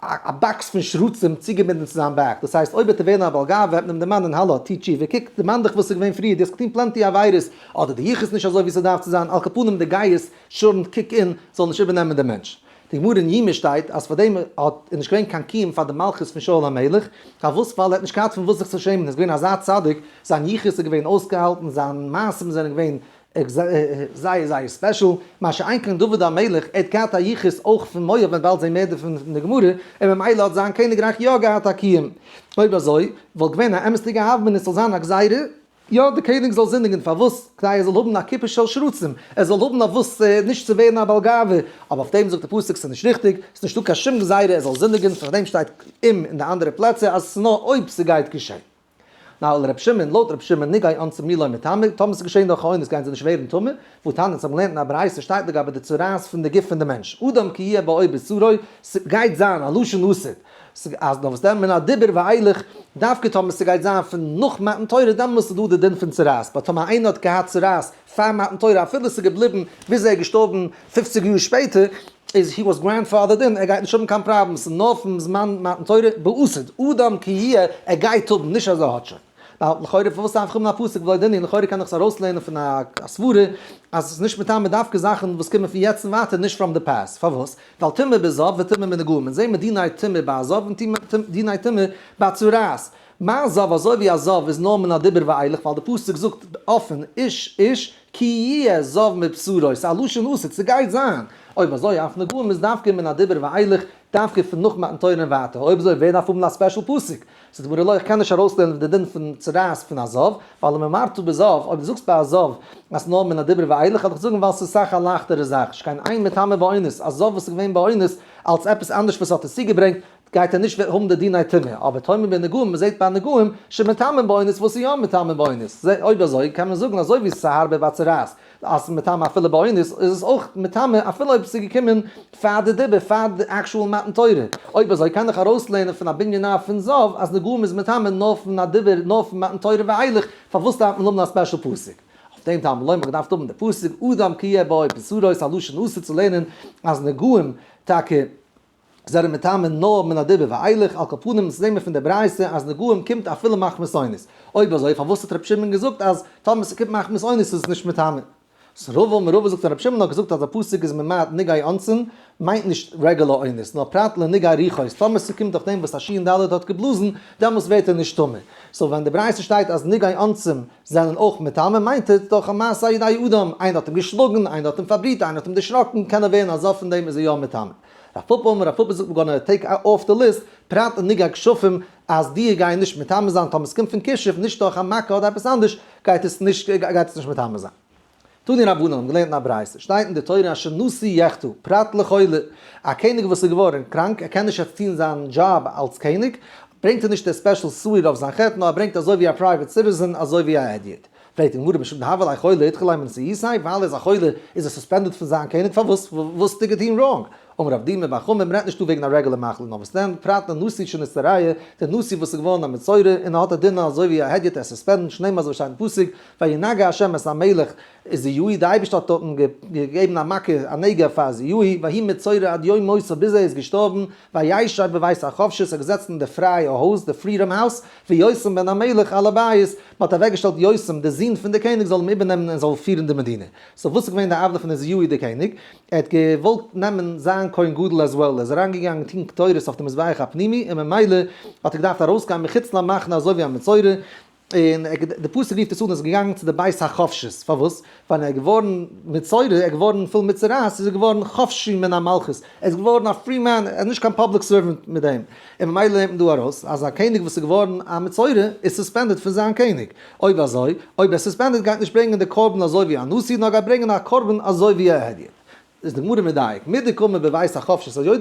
א box פון שרצים צוגעבינדן צו זיין back, דאס הייסט אויב וועט ער ווערן א בעל גאווה וועט מען אים דערמאנען האלא, טו תשובה, קוק, דערמאן דיך וואס איז געווען פריער, דו האסט געטון plenty עבירות, אדער די יחוס נישט אזוי ווי ס'דארף צו זיין, על כל פנים די גאות shouldn't kick in זאל נישט איבערנעמען דעם מענטש. די גמרא אין יומא שטייט אז פאר דעם האט איז נישט געווען קיין קיום פאר די מלכות פון שאול המלך, פארוואס? ווייל ער האט נישט געהאט פון וואס זיך צו שעמען, ער איז געווען אזא צדיק, זיין יחוס איז געווען אויסגעהאלטן, זיין מעשים זענען געווען זייער זייער special, מה שאין כן דוד המלך, ער האט געהאט א יחוס אויך פון מואב, מען וועט באלד זען מער דערפון אין די גמרא, און ממילא האט זיין קעניגרייך יא געהאט א קיום. אויב אזוי, וואלט געווען א אמת'דיגע הוה אמינא עס זאל זיין א גזירה. יא, די קעניג זאל זינדיגן, פארוואס? כדי ער זאל האבן א קופה של שרצים, ער זאל האבן אויף וואס נישט צו ווערן א בעל גאווה, אבער אויף דעם זאגט די פסוק ס'איז נישט ריכטיג, ס'איז נישטא קיין שום גזירה ער זאל זינדיגן, פאר דעם שטייט אם אין די אנדערע פלעצער אז עס איז נאר אויב ס'גייט געשען. נאר לר' שמעון, לויט ר' שמעון נגעי אונסים מי לא מטמא, טאמער ס'איז געשען דורך א אונס גייען זיי נישט ווערן טמא, והתניא אונז האבן געלערנט אין א ברייתא שטייט לגבי די צרעת פון די גוף פון די מענטש, אדם כי יהיה בעור בשרו, ס'גייט זיין א לשון עתיד, אז נאר וואס דען מן הדיבור ואילך, דווקא טאמער ס'גייט זיין פון נאך מתן תורה דעמאלס איז דא די דין פון צרעת, but טאמער איינער האט געהאט צרעת פאר מתן תורה אפילו ס'איז געבליבן ביז ער איז געשטארבן פופציג יאר שפעטער, איז he was grandfathered in, ער גייט נישט האבן קיין פראבלעם, ס'איז נאר פון זמן מתן תורה בעתיד, אדם כי יהיה, ער גייט האבן, נישט אז ער האט שוין. ווייל לכאורה פארוואס דארף איך האבן א פסוק ולא דין הוא, לכאורה קען איך עס ארויסלערנען פון א סברה אז עס איז נישט מטמא דווקא זאכן וואס קומען פון יעצט און ווייטער נישט from the past, פארוואס? ווייל טומאה בזב וטומאה בנגעים, אונז זעהן מיר דיני טומאה ביי א זב און דיני טומאה ביי צרעת, מה זב אזוי ווי א זב איז נאר מן הדיבור ואילך ווייל די פסוק זאגט אפען איש איש כי יהיה זב מבשרו, ס'איז א לשון עתיד, ס'גייט זיין, אויב אזוי אף נגעים איז דווקא מן הדיבור ואילך, דווקא פון נאך מתן תורה און ווייטער, אויב אזוי ווער דארף האבן א special פסוק? זאגט די גמרא לא איך קען נישט ארויסלערנען די דין פון צרעת פון א זב, ווייל אם אמרת בזב, אויב דו זאגסט ביי א זב אז נאר מן הדיבור ואילך וועל איך זאגן ווייל ס'איז סאך א לייכטערע זאך, שכן אין מטמא באונס, א זב וואס איז געווען באונס אלס עפעס אנדערש וואס האט עס צוגעברענגט, גייט ער נישט האבן די דיני טומאה, אבער תאמר בנגעים, מ'זעט ביי נגעים שמטמאין באונס וואס איז יא מטמא באונס, אויב אזוי קען מען זאגן אזוי ווי ס'איז הארבער ביי צרעת אז ס'איז מטמא אפילו באונס, איז עס אויך מטמא אפילו אויב ס'איז געקומען פאר די דיבור, פאר די actual מתן תורה. אויב אזוי קען איך ארויסלערנען פון א בנין אב פון זב אז נגעים איז מטמא נאר פון א דיבור, נאר פון מתן תורה ואילך, פארוואס דארף מען האבן א special פסוק? אויף דעם תלמוד לומר געדארפט האבן די פסוק אדם כי יהיה בעור בשרו איז א לשון עתיד צו לערנען אז נגעים טאקע זענען מטמא נאר מן הדיבור ואילך, על כל פנים זעהן מיר פון די ברייתא אז נגעים קומט אפילו מחמת אונס. אויב אזוי פארוואס האט רבי שמעון געזאגט אז טאמער ס'קומט מחמת אונס איז עס נישט מטמא? רבא אמר רבא זאגט אז רבי שמעון האט געזאגט אז א פסוק איז ממעט נגעי אונסין מיינט נישט רעגולער אונס נאר פרט לנגעי רוחות טאמער ס'קומט דורך דעם וואס א שין ד' האט געבלאזן דעמאלס ווערט ער נישט טמא. so ווען די ברייתא שטייט אז נגעי אונסים זענען אויך מטמא מיינט עס דורך א מעשה על ידי אדם, איינער האט אים געשלאגן, איינער האט אים פארבריט, איינער האט אים דערשראקן, קען ער ווערן א זב פון דעם איז ער יא מטמא. רב פפא אמר רב פפא זאגט we're gonna take off the list, פרט לנגעי כשפים אז די גייען נישט מטמא זיין טאמער ס'קומט פון כישוף נישט דורך א מכה אדער עפעס אנדערש גייט עס נישט גייט עס נישט מטמא זיין. תנו רבנן האבן געלערנט אין א ברייתא שטייט אין די תורה אשר נשיא יחטא פרט לחולה א קעניג וואס איז געווארן קראנק ער קען נישט יעצט טון זיין דזשאב אלס קעניג ברענגט ער נישט די special שעיר אויף זיין חטא נאר ער ברענגט אזוי ווי א private citizen אזוי ווי א הדיוט. פרעגט די גמרא משום דהוה ליה חולה אידחי ליה מנשיאותיה ווייל ער איז א חולה איז ער suspended פון זיין קעניג פארוואס וואס האט ער געטון wrong? אמר רב דימי בר חמא מ'רעדט נישט דא וועגן א רעגולער מחלה נאר וואס דען פרט לנשיא שנצטרע דער נשיא וואס איז געווארן א מצורע און ער האט א דין אזוי ווי א הדיוט ער איז suspended שנאמר אזוי שטייט אין פסוק וינגע השם את המלך עוזיהו די אייבערשטער האט דארטן געגעבן א מכה א נגע פאר עוזיהו ויהי מצורע עד יום מותו ביז ער איז געשטארבן וישב בבית החפשות ער האט געזעצן אין די פרייע הויז די freedom house ויותם בן המלך על הבית, מען האט אוועקגעשטעלט יותם דער זון פון דער קעניג זאל אים איבערנעמען און זאל פירן די מדינה. so וואס איז געווען די עוולה פון עוזיהו דער קעניג? ער האט געוואלט נעמען זיין כהן גדול as well, ער איז אריינגעגאנגען טון קטורת אויף די מזבח הפנימי און ממילא האט ער געדארפט ארויסגיין מחוץ למחנה אזוי ווי א מצורע, און די פסוק רופט עס אן ער איז געגאנגען צו די בית החפשות, פארוואס? ווייל ער איז געווארן מצורע, ער איז געווארן פול מיט צרעת, איז ער געווארן חפשי מן המלכות, ער איז געווארן א free man, ער איז נישט קיין public servant מיט דעם, און ממילא נעמט מען דא ארויס אז א קעניג וואס איז געווארן א מצורע איז suspended פון זיין קעניג, אויב אזוי, אויב ער איז suspended גייט נישט ברענגען די קרבן אזוי ווי א נשיא, נאר גייט ברענגען א קרבן אזוי ווי א הדיוט. איז די גמרא מדייק, מדקאמר בבית החפשות, היות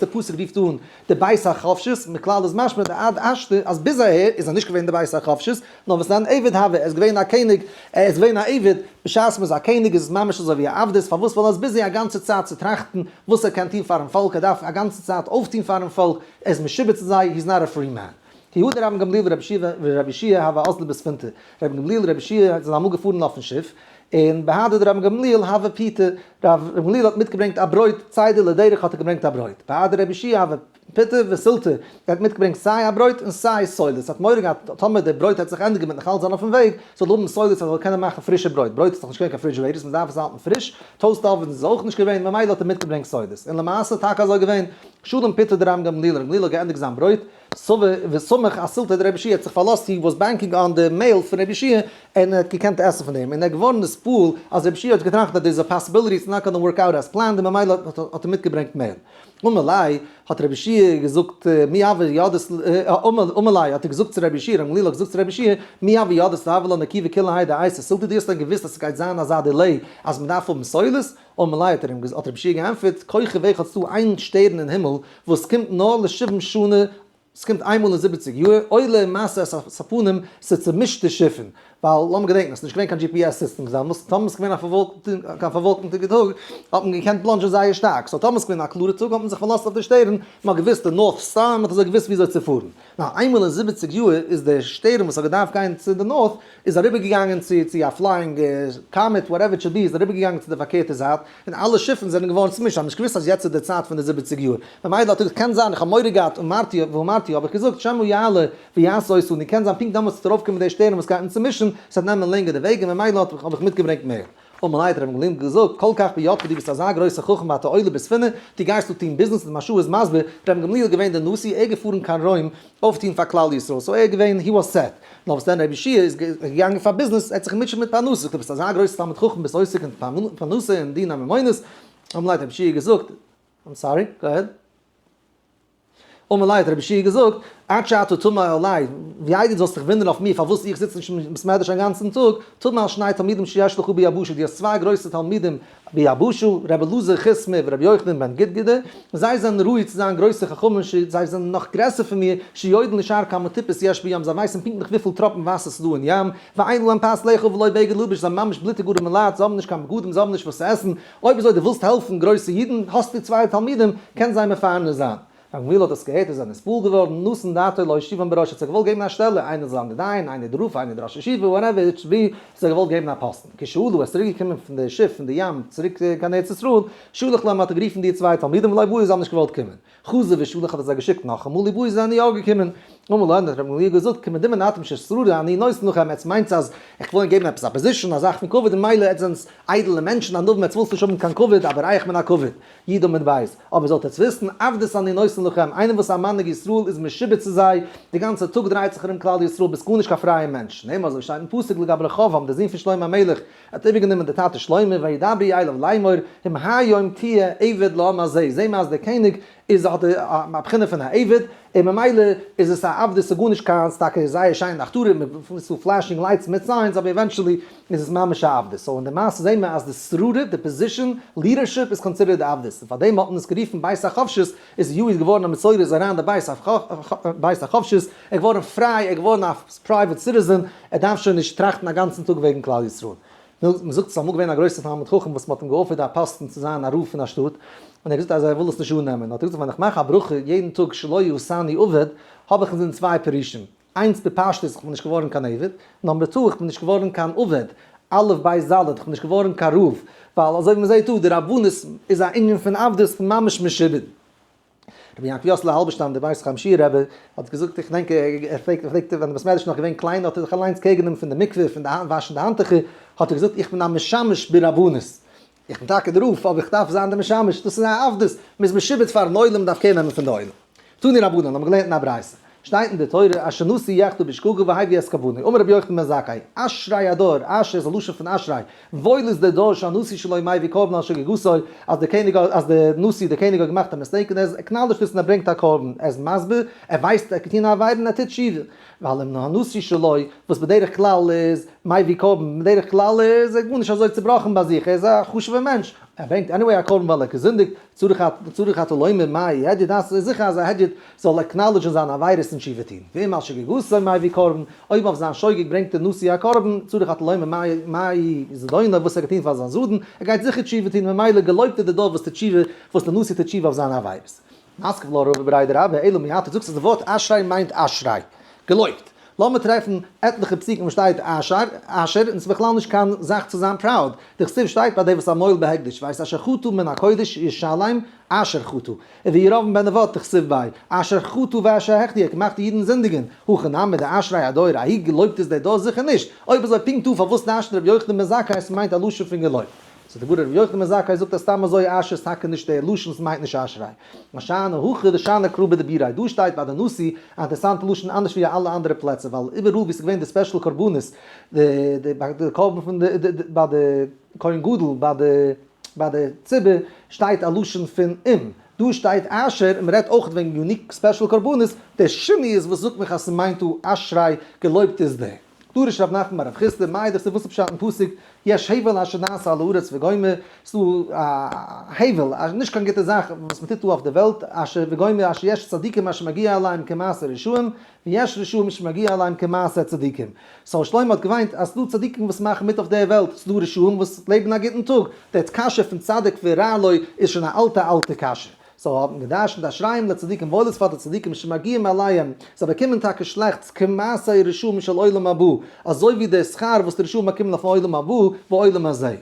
די פסוק רופט אן די בית החפשות, מכלל איז משמע דעד השתא אז ביז אהער איז ער נישט געווען די בית החפשות, נאר וואס אן עבד הוה, ער איז געווען א קעניג, ער איז געווען א עבד, בשעת מען איז א קעניג איז עס ממש אזוי ווי א עבדות, פארוואס ווייל ער איז busy א גאנצע צייט צו טראכטן וואס ער קען טון פארן פאלק, ער דארף א גאנצע צייט אויפטון פארן פאלק, ער איז משועבד צו זיי, he is not a free man. כי הא דרבן גמליאל ורבי יהושע הוו אזלי בספינתא, רבן גמליאל און רבי יהושע זענען אמאל געפארן אויפן שיף, און בהדי דרבן גמליאל הוה פיתא, רבן גמליאל האט מיטגעברענגט א ברויט, צידה לדרך האט ער געברענגט א ברויט, בהדי רבי יהושע הוה פיתא וסולתא, ער האט מיטגעברענגט סיי א ברויט און סיי סולת, ער האט מורא געהאט טאמער די ברויט העט זיך ענדיגן מ'וועט נאך אלץ זיין אויפן וועג, זאל האבן סולת ער זאל קענען מאכן פרישע ברויט, ברויט איז דאך נישט געווען קיין refrigerators מען דארף עס האלטן פריש, toaster ovens איז אויך נישט געווען, ממילא האט ער מיטגעברענגט סולת, און למעשה טאקע אזוי געווען, שלים פיתא דרבן גמליאל, ר' גמליאל האט געענדיגט זיין ברויט, וסמך אסולתא דרבי יהושע האט זיך פארלאזט he was banking on די מעהל פון רבי יהושע און ער האט געקענט עסן פון דעם און ער איז געווארן נתפעל אז רבי יהושע האט געטראכט אז there is a possibility it's not gonna work out as planned און ממילא האט ער מיטגעברענגט מעהל. אמר ליה, האט רבי יהושע געזאגט מי הוה ידעת אמר ליה האט ער געזאגט צו רבי יהושע, רבי גמליאל האט געזאגט צו רבי יהושע, מי הוה ידעת דהוה לן עקיבא כולי האי דאייתא סילתא דו האסט דען געוואוסט אז ס'גייט זיין אזא delay אז מ'דארף האבן סולת? אמר ליה האט רבי יהושע געענטפערט, כוכב אחד ס'דא איין שטערן אין הימל וואס קומט נאר לשבעים שנה ס'קומט איינמאל אין זיבעציג יאר, עולה ומסה את הפנים, ס'צומישט די שיפן, ווייל לאמיר געדענקן, ס'איז נישט געווען קיין GPS סיסטעם, דעמאלס טאמער ס'איז געווען א פארוואלקנטיגע טאג, האט מען געקענט בלאנדזשען זייער שטארק, so טאמער ס'איז געווען א קלארע טאג האט מען זיך פארלאזט אויף די שטערן, מ'האט געוואוסט די north star, מ'האט אזוי געוואוסט וויאזוי צו פארן. נאר איינמאל אין זיבעציג יאר איז די שטערן וואס האט געדארפט גיין צו די north, איז אריבערגעגאנגען צו צו א flying comet whatever it should be איז אריבערגעגאנגען צו די פארקערטע זייט, און אלע שיפן זענען געווארן צומישט, זיי האבן נישט געוואוסט אז יעצט איז די צייט פון די זיבעציג יאר, ממילא האט ער געזאגט קען זיין איך האב מורא געהאט אמרתי ואמרתי האב איך געזאגט שמא יעלה ויעשה אותנו און קען זיין פונקט דעמאלטס וועט ארויפקומען די שטערן וואס גייט אונז צומישן, עס וועט נעמען לענגער די וועג און ממילא האב איך מיטגעברענגט מער. אמר ליה האט רבי גמליאל געזאגט כל כך בידך דו ביסט אזא גרויסער חכם ואתה עולה בספינה, דו גייסט דא טון ביזנעס און די מהרש"א איז מסביר, רבי גמליאל איז געווען די נשיא ער איז געפארן קיין רוים אויפטון פאר כלל ישראל so ער איז געווען he was set, נאר וואס דען רבי יהושע איז געגאנגען פאר ביזנעס ער האט זיך געמוטשעט מיט פרנסה, זאגט ער ביסט אזא גרויסער תלמיד חכם ביסט עוסק אין פרנסה און דיני ממונות, אמר ליה האט רבי יהושע געזאגט, I'm sorry, go ahead. אמר ליה האט רבי יהושע געזאגט, עד שאתה תמה עלי, ווי איידער דו זאלסט זיך וואונדערן אויף מיר פארוואס איך זיץ נישט אין בית מדרש א גאנצן טאג, תמה על שני תלמידים שיש לך ביבשה, דו האסט צוויי גרויסע תלמידים ביבשה, רבי אלעזר חיסמא ורבי יוחנן בן גודגדא, זיי זענען ראוי צו זיין גרויסע חכמים, זיי זענען נאך גרעסער פון מיר, שיודעין לשער כמה טיפות יש בים, זיי ווייסן פונקטליך וויפיל טראפן וואסער ס'איז דא אין ים, ואין להם פת לאכול ולא בגד ללבוש, זיי זענען ממש בלוטיג ארעמע לייט, זיי האבן נישט קיין בגדים, זיי האבן נישט וואס צו עסן, אויב אזוי דו ווילסט העלפן גרויסע אידן, האסטו צוויי תלמידים, קענסט זיי מפרנס זיין. רבי גמליאל האט עס געהערט איז ער נתפעל געווארן, נתן דעתו להושיבם בראש, האט זיי געוואלט געבן א שטעלע, איינער זאל זיין די דיין, איינער די רב, איינער די ראש ישיבה, whatever it should be, האט זיי געוואלט געבן א פאסטן. כשעלו איז צוריק געקומען פון די שיף פון די ים צוריק קיין ארץ ישראל, שלח להם האט ער גערופן די צוויי תלמידים ולא באו זיי האבן נישט געוואלט קומען. חזר ושלח האט ער זיי געשיקט נאכאמאל ובאו זיי זענען יא געקומען. אמר להם האט רבי גמליאל געזאגט כמדומין אתם ששררה אני נותן לכם עטס מיינטס אז איך וויל ענק געבן עפעס א position א זאך פון כבוד און מילא עטס זענטס איידעלע מענטשן ענווים עטס ווילסט נישט האבן קיין כבוד אבער אייך מן הכבוד ידא מן בית אבער זאלט עטס וויסן עבדות אני נותן לכם איינער וואס איז א מנהיג ישראל איז משועבד צו זיי די גאנצע טאג דרייט זיך ארום כלל ישראל ביסט גארנישט קיין פרייע מענטש נאמר אזוי שטייט אין פסוק לגבי רחבעם דער זון פון שלמה המלך האט איבערגענומען די טאטע שלמה, וידברו אליו לאמור, אם היום תהיה עבד לעם הזה, זעה מיר אז דער קעניג איז האט א בחינה פון א עבד, און ממילא איז עס א עבדות, ס'איז גארנישט קיין, ס'איז טאקע זייער שיין די הכתרה, מיט ס'דא flashing lights מיט signs, אבער eventually איז עס ממש א עבדות, so אין די מעשה זעהן מיר אז די שררה, די position, leadership איז considered די עבדות, און פארדעם האט מען עס גערופן בית החפשית, איז יהוא איז געווארן א מצורע איז אריין די בית החפשית, ער איז געווארן פריי, ער איז געווארן א private citizen, ער דארף שוין נישט טראכטן א גאנצן טאג וועגן כלל ישראל. נו, מען זאגט ס'איז אמאל געווען א גרויסער תלמיד חכם וואס מען האט אים געאפערט א פאסטן צו זיין א רב פון א שטאט, און ער האט געזאגט אז ער וויל עס נישט אננעמען, האט ער געזאגט ווען איך מאך א ברכה יעדן טאג שלא עשני עבד, האב איך אינזין צוויי פירושים, איינס בפשטות איך בין נישט געווארן קיין עבד, number two איך בין נישט געווארן קיין עבד, א' בית ד' איך בין נישט געווארן קיין רב, ווייל אזוי ווי מען זעט דא די רבנות איז א ענין פון עבדות פון ממש משועבד. רבי יעקב יוסל האלבערשטאם דער בית חיים שיער רבי האט געזאגט איך דענק ער פלעגט ער פלעגט ווען די בית מדרש איז נאך געווען קליין האט ער זיך אליינס קער גענומען פון די מקווה פון די וואשן די האנטוכער האט ער געזאגט איך בין א משמש ברבנות איך בין טאקע דער רב אבער איך דארף זיין דער משמש דאס איז א עבדות מען איז משועבד פארן עולם מען דארף קער נעמען פון די עולם תנו רבנן האבן געלערנט אין א ברייתא שטייט אין די תורה אשר נשיא יחטא בשגגה והביא את קרבנו אמר רבי יוחנן בן זכאי אשרי הדור אשר איז א לשון פון אשרי וואויל איז דער דור שהנשיא שלו מביא קרבן על שגגתו, אז דער קעניג האט, אז דער נשיא, דער קעניג האט געמאכט א mistake און ער acknowledge ט עס און ער ברענגט א קרבן, ער איז מסביר, ער ווייסט ער האט געטון א עבירה און ער טוט תשובה. ווייל אם הנשיא שלו, וואס בדרך כלל איז מביא קרבן, בדרך כלל איז ער גארנישט אזוי צובראכן ביי זיך, ער איז א חשוב'ער מענטש, ער ברענגט anyway א קרבן ווייל ער האט געזינדיגט, צריך צריך אתה לומר מאי הדיוט, אז ס'איז זיכער אז א הדיוט זאל acknowledge ן זיינע עבירות און תשובה טון, ואם על שגגתו מביא קרבן, אויב אויף זיין שוגג ברענגט דער נשיא א קרבן, צריך אתה לומר מאי זדונו וואס ער האט געטון פאר זיין זדון, ער גייט זיכער תשובה טון, ממילא געלויבט איז דער דור וואס טוט תשובה, וואס דער נשיא טוט תשובה אויף זיינע עבירות. מתקיף לה רבא בריה דרבה אלא מעתה, זאגסט אז די ווארט אשרי מיינט אשרי, געלויבט. לאמיר טרעפן עטליכע פסוקים וואו שטייט אשר, אשר, און ס'איז בכלל נישט קיין זאך צו זיין proud. דכתיב שטייט ביי די וואס המועל בהקדש, ואת אשר חטא מן הקודש ישלם, אשר חטא. וירבעם בן נבט דכתיב ביה, אשר חטא ואשר החטיא, ער האט געמאכט די אידן זינדיגען, הכא נמי דאשרי הדור, אהי געלויבט איז דער דור זיכער נישט, אויב אזוי פונקט דא פארוואס דרש'נט רבי יוחנן בן זכאי עס מיינט א לשון פון געלויבט? זאגט די גמרא רבי יוחנן בן זכאי זאגט אז סתם אזוי אשר איז טאקע נישט דער לשון עס מיינט נישט אשרי. שאני הכא דשני קרא בדיבוריה, דא שטייט ביי די נשיא א אינטערסאנטע לשון אנדערש ווי אלע אנדערע פלעצער ווייל איבעראל ווי עס איז געווען די special קרבנות די די ביי די קרבן פון די ביי די כהן גדול ביי די ביי די ציבור שטייט א לשון פון אם. דא שטייט אשר און מ'רעדט אויך וועגן unique special קרבנות, דער שינוי איז וואס זאגט מיך אז ס'מיינט דא אשרי, געלויבט איז דער. דרש רב נחמן בר רב חסדא, מאי דכתיב וואס איז פשט אין פסוק יש הבל אשר נעשה על הארץ וגומר, ס'דא א הבל, א נישט קיין גוטע זאך וואס מ'טוט דא אויף די וועלט, אשר וגומר אשר יש צדיקים אשר מגיע אליהם כמעשה רשעים, ויש רשעים שמגיע אליהם כמעשה צדיקים. so שלמה האט געוויינט אז ס'דא צדיקים וואס מאכן מיט אויף די וועלט, ס'דא רשעים וואס לעבן א גוטן טאג, די קשיא פון צדיק ורע לו איז שוין א אלטע אלטע קשיא. so האט מען געדרשנט אשריהם לצדיקים וואויל איז פאר די צדיקים שמגיעים אליהם, זיי באקומען טאקע שלעכטס כמעשה רשעים של עולם הבא, אזוי ווי די שכר וואס די רשעים באקומען אויפן עולם הבא בעולם הזה.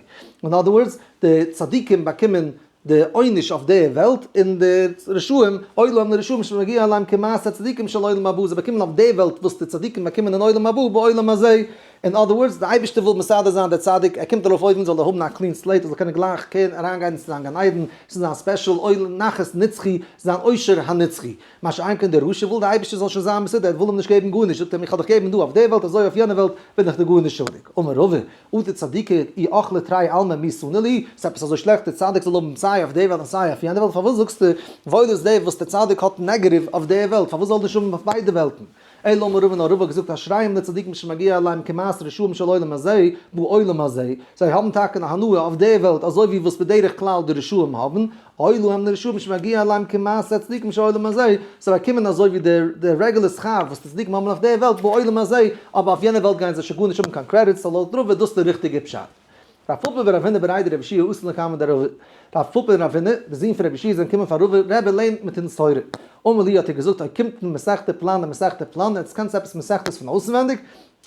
אין other words, די צדיקים באקומען די עונש אויף די וועלט, און די רשעים, אוי להם לרשעים שמגיע אליהם כמעשה צדיקים של עולם הבא, זיי באקומען אויף די וועלט וואס די צדיקים באקומען אין עולם הבא בעולם הזה. אין other words, די אייבערשטער וויל מסדר זיין די צדיק, ער קומט ארויף אויבן זאל ער האבן א clean slate, ער זאל קענען גלייך קען אריינגיין צו זיין גן עדן, צו זיין special עולם נחת נצחי, זיין עושר הנצחי. מה שאין כן דער רשע וויל די אייבערשטער זאל שוין זיין מסודר, ער וויל אים נישט געבן גארנישט, זאגט ער אים איך האב דיך געגעבן דא אויף די וועלט אזוי אויף יענע וועלט בין איך דיר גארנישט שולדיג. אמר רבא, אטו צדיקי אי אכלי תרי עלמי מי סני להו, ס'איז עפעס אזוי שלעכט דער צדיק זאל האבן סיי אויף די וועלט און סיי אויף יענע וועלט, פארוואס זאגסטו וואויל איז דער וואס דער צדיק האט negative אויף די וועלט, פארוואס זאל ער נישט האבן אויף ביידע וועלטן? אלא אמר רבא נאר רבא האט געזאגט אשריהם לצדיקים שמגיע אליהם כמעשה רשעים של עולם הזה בעולם הזה, זיי האבן טאקע א הנאה אויף די וועלט אזוי ווי וואס בדרך כלל די רשעים האבן, אוי להם לרשעים שמגיע אליהם כמעשה הצדיקים של עולם הזה, זיי באקומען אזוי ווי די רעגולער שכר וואס די צדיקים האבן אויף די וועלט בעולם הזה, אבער אויף יענע וועלט גייען זיי שוין גארנישט האבן קיין קרעדיט, so לויט רבא איז דאס די ריכטיגע פשט. רב פפא ורב הונא בריה דרבי יהושע אתו לקמיה דרבא, רב פפא און רב הונא, די זון פון רבי יהושע זענען געקומען פאר רבא, רבי לערנט מיט אונז תורה. אמר להו האט ער געזאגט אוקימתן מסכתא פלנא מסכתא פלנא, עטס קענטס עפעס מסכתות פון אויסנווענדיג?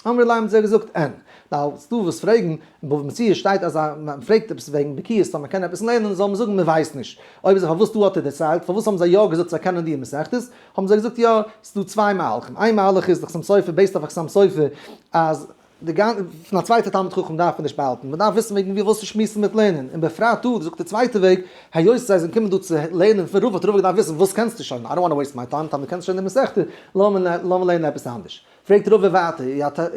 אמרי ליה האבן זיי געזאגט אין. now ס'דא וואס פרעגן, אין בבא מציעא שטייט אז אז מען פרעגט עפעס וועגן בקיאות אז מען קען עפעס לערנען זאל מען זאגן מען ווייסט נישט. אויב אזוי פארוואס דא האט ער דערציילט? פארוואס האבן זיי יא געזאגט זיי קענען די מסכתות? האבן זיי געזאגט יא, ס'דא צוויי מהלכים, איין מהלך איז די חתם סופר based אויף א חתם סופר אז די גאנ פון א צווייטע תלמיד חכם דארף מען נישט באהאלטן, מען דארף וויסן וועגן ווי וואס צו שמועסן מיט לערנען, און בפרט דא זאגט די צווייטע וועג, היות זיי זענען געקומען דא צו לערנען פון רבא האט רבא געדארפט וויסן וואס קענסטו שוין, I don't wanna waste my time, טאמער קענסט שוין די מסכתא, לאמיר לערנען עפעס אנדערש. פרעגט רבא ווייטער,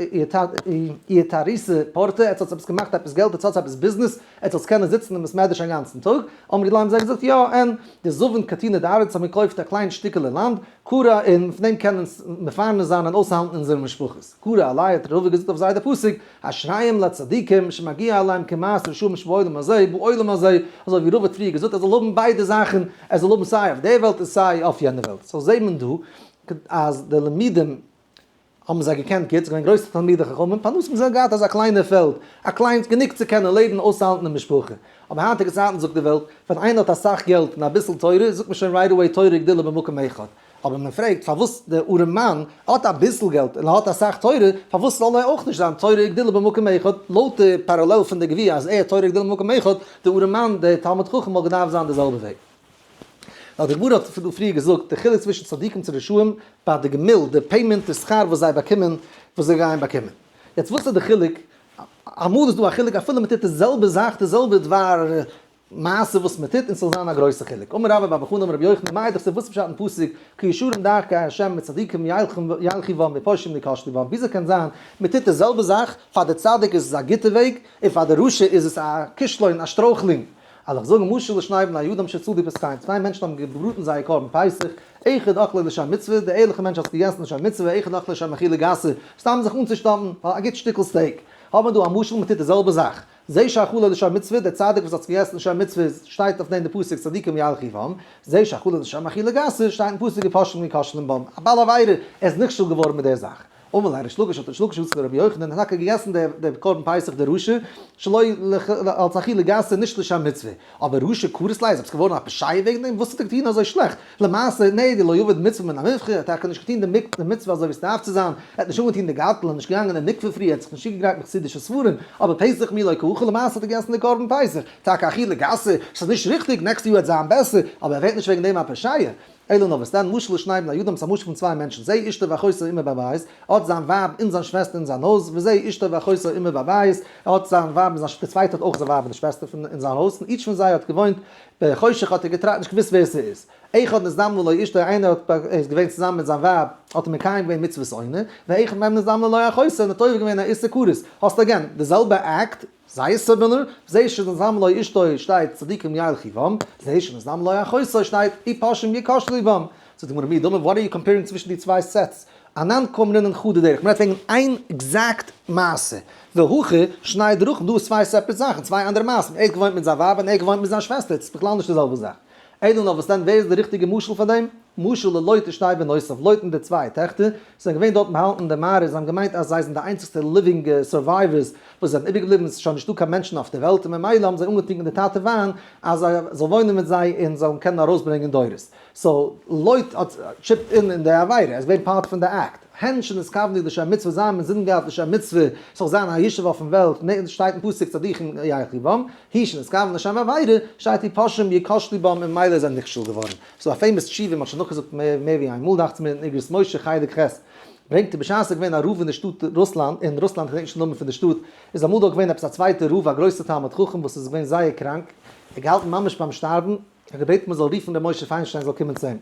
אי אתעריתו פורתא, עטס האטס עפעס געמאכט עפעס געלט, עטס האטס עפעס ביזנעס, עטס זאלטס קענען זיצן אין בית מדרש א גאנצן טאג, אמרי ליה האבן זיי געזאגט יא, אין דזבין קטינא דארעא האבן געקויפט א קליין שטיקעלע לאנד, קרא און פון דעם קענען אונז מפרנס זיין און אויסהאלטן אונזערע משפחות. קרא עלייהו האט רבא געזאגט אויף זיי די פסוק, אשריהם לצדיקים שמגיע אליהם כמעשה רשעים שבעולם הזה, בעולם הזה, אזוי ווי רבא האט פריער געזאגט ער זאל האבן ביידע זאכן, ער זאל האבן סיי אויף די וועלט און סיי אויף יענע וועלט. so זעט מען דא אז די לימודים האבן זיי געקענט גוט, זיי געווען גרויסע תלמידי חכמים, פרנסה האבן זיי געהאט אזא קליינע פעלד, א קליינס גענוג צו קענען לעבן אויסהאלטן די משפחה. אבער היינטיגע צייטן זאגט די וועלט, ווען איינער האט אסאך געלט און אביסל תורה, זאגט מען שוין right away תורה וגדולה במקום אחד. אבער מען פרעגט פארוואס דער ארעמאן האט אביסל געלט און ער האט אסאך תורה, פארוואס זאל ער אויך נישט זיין תורה וגדולה במקום אחד, לויט די parallel פון די גביר אז ער האט תורה וגדולה במקום אחד, די ארעמאן דער תלמיד חכם וואלט געדארפט זיין די זעלבע וועג. נאר די גמרא האט דא פריער געזאגט די חילוק צווישן צדיקים צו רשעים ביי די גמול, די payment, די שכר וואס זיי באקומען, וואס זיי גייען באקומען. יעצט וואס איז די חילוק? אמאל איז דא א חילוק אפילו מען טוט די זעלבע זאך, די זעלבע דבר מעשה וואס מען טוט און ס'זאל זיין א גרויסע חילוק. אמר רבה בר בר חנה אמר רבי יוחנן מאי דכתיב וואס איז פשט אין פסוק כי ישרים דרכי ה' וצדיקים ילכו בם ופושעים יכשלו בם וויאזוי קען זיין מען טוט די זעלבע זאך פאר די צדיק איז עס א גוטע וועג און פאר די רשע איז עס א כישלון א שטרויכלונג אז איך זאג משל לשני בני אדם שצלו פסחיהם צוויי מענטשן האבן געבראטן זייער קרבן פסח אחד אכלו לשם מצוה די ערליכע מענטש האט עס געגעסן לשם מצוה אחד אכלו לשם אכילה גסה סתם זיך אנצושטאפן ווייל א גוט שטיקל steak האט מען דא א משל מען טוט די זעלבע זאך זה שאכלו לשם מצוה, דער צדיק וואס האט געגעסן לשם מצוה איז, שטייט אויף דעם די פסוק צדיקים ילכו בם, זה שאכלו לשם אכילה גסה, שטייט אין פסוק ופושעים יכשלון בם, א בעל עבירה, ער איז נכשל געווארן מיט דער זאך. אמר ליה ריש לקיש האט ריש לקיש געזאגט צו רבי יוחנן, האט טאקע געגעסן דער דער קרבן פסח דער רשע, שלא אלס אכילה גסה נישט לשם מצוה, אבער רשע כרת ליה איז עפעס געווארן א פושע וועגן דעם, וואס האט ער געטון אזוי שלעכט? למעשה, נע, דלא עבד מצוה מן המובחר, ער האט טאקע נישט געטון די מצוה אזוי ווי עס דארף צו זיין, ער האט נישט אנגעטון די גארטל, ער איז נישט געגאנגען אין מקווה פרי, ער האט זיך נישט צוגעגרייט מיט חסידישע ספרים, אבער פסח מי לא קאכיל, למעשה האט ער געגעסן די קרבן פסח, טאקע אכילה גסה, ס'איז נישט ריכטיג, next יאר וועט זיין בעסער, אבער ער ווערט נישט וועגן דעם א פושע. אלא נאר וואס דען, משל לשני בני אדם, ס'איז א משל פון צוויי מענטשן, זה אשתו ואחותו עמו בבית, ער האט זיין ווייב און זיין שוועסטער אין זיין הויז, וזה אשתו ואחותו עמו בבית, ער האט זיין ווייב און זיין, דער צווייטער האט אויך זיין ווייב און די שוועסטער פון אין זיין הויז, און each פון זיי האט געוואוינט בחושך האט ער געטראכט נישט געוואוסט ווער ס'איז. אחד נזדמנה לו אשתו איינער האט איז געווען צוזאמען מיט זיין ווייב האט ער מקיים געווען מצוות עונה, ואחד מהם נזדמנה לו אחותו און האט עובר געווען א איסור כרת, האסט again די זעלבע אקט, זייער similar, זה שנזדמנה לו אשתו שטייט צדיקים ילכו בם, זה שנזדמנה לו אחותו שטייט ופושעים יכשלו בם. זאגט די גמרא מי דמי what are you comparing צווישן די צוויי sets? אנן קאמרינן חדא דרך, מ'רעדט וועגן איין exact מעשה, והכא שני דרכים, דא איז צוויי separate זאכן, צוויי אנדערע מעשים, ער האט געוואוינט מיט זיין ווייב און ער האט געוואוינט מיט זיין שוועסטער, ס'איז בכלל נישט די זעלבע זאך. אלא נאר וואס דען ווער איז די ריכטיגע משל פאר דעם? משל ללוט ושתי בנותיו, לוט און די צוויי טעכטער, זענען געווען דארט באהאלטן אין די מערה, זיי האבן געמיינט אז זיי זענען די איינציגסטע living survivors וואס זענען איבערגעבליבן, ס'איז שוין נישטא קיין מענטשן אויף די וועלט, און ממילא האבן זיי אנגעטרונקען די טאטע וויין אז ער זאל וואוינען מיט זיי און זאלן קענען ארויסברענגען דורות. so לוט האט chipped in אין די עבירה, ער איז געווען part פון די אקט. הן שנתכוונו לשם מצוה זיי האבן אינזין געהאט לשם מצוה ס'זאל זיין א ישוב אויפן וועלט, נ שטייט אין פסוק צדיקים ילכו בם, הוא שנתכוון לשם עבירה, שטייט ופושעים יכשלו בם און ממילא איז ער נכשל געווארן. ס'איז א famous תשובה, מ'האט שוין נאכגעזאגט מער ווי איין מאל דאכט זיך מיר אין אגרות משה חלק ח' ברענגט ער בשעת ס'איז געווען א רב אין די שטאט רוסלאנד, אין רוסלאנד כ'געדענק נישט די נאמען פון די שטאט, איז אמאל דארט געווען עפעס א צווייטע רב א גרויסע תלמיד חכם וואס איז געווען זייער קראנק, ער האט געהאלטן ממש ביים שטארבן, ער האט געבעטן מען זאל רופן ר' משה פיינשטיין זאל קומען צו אים,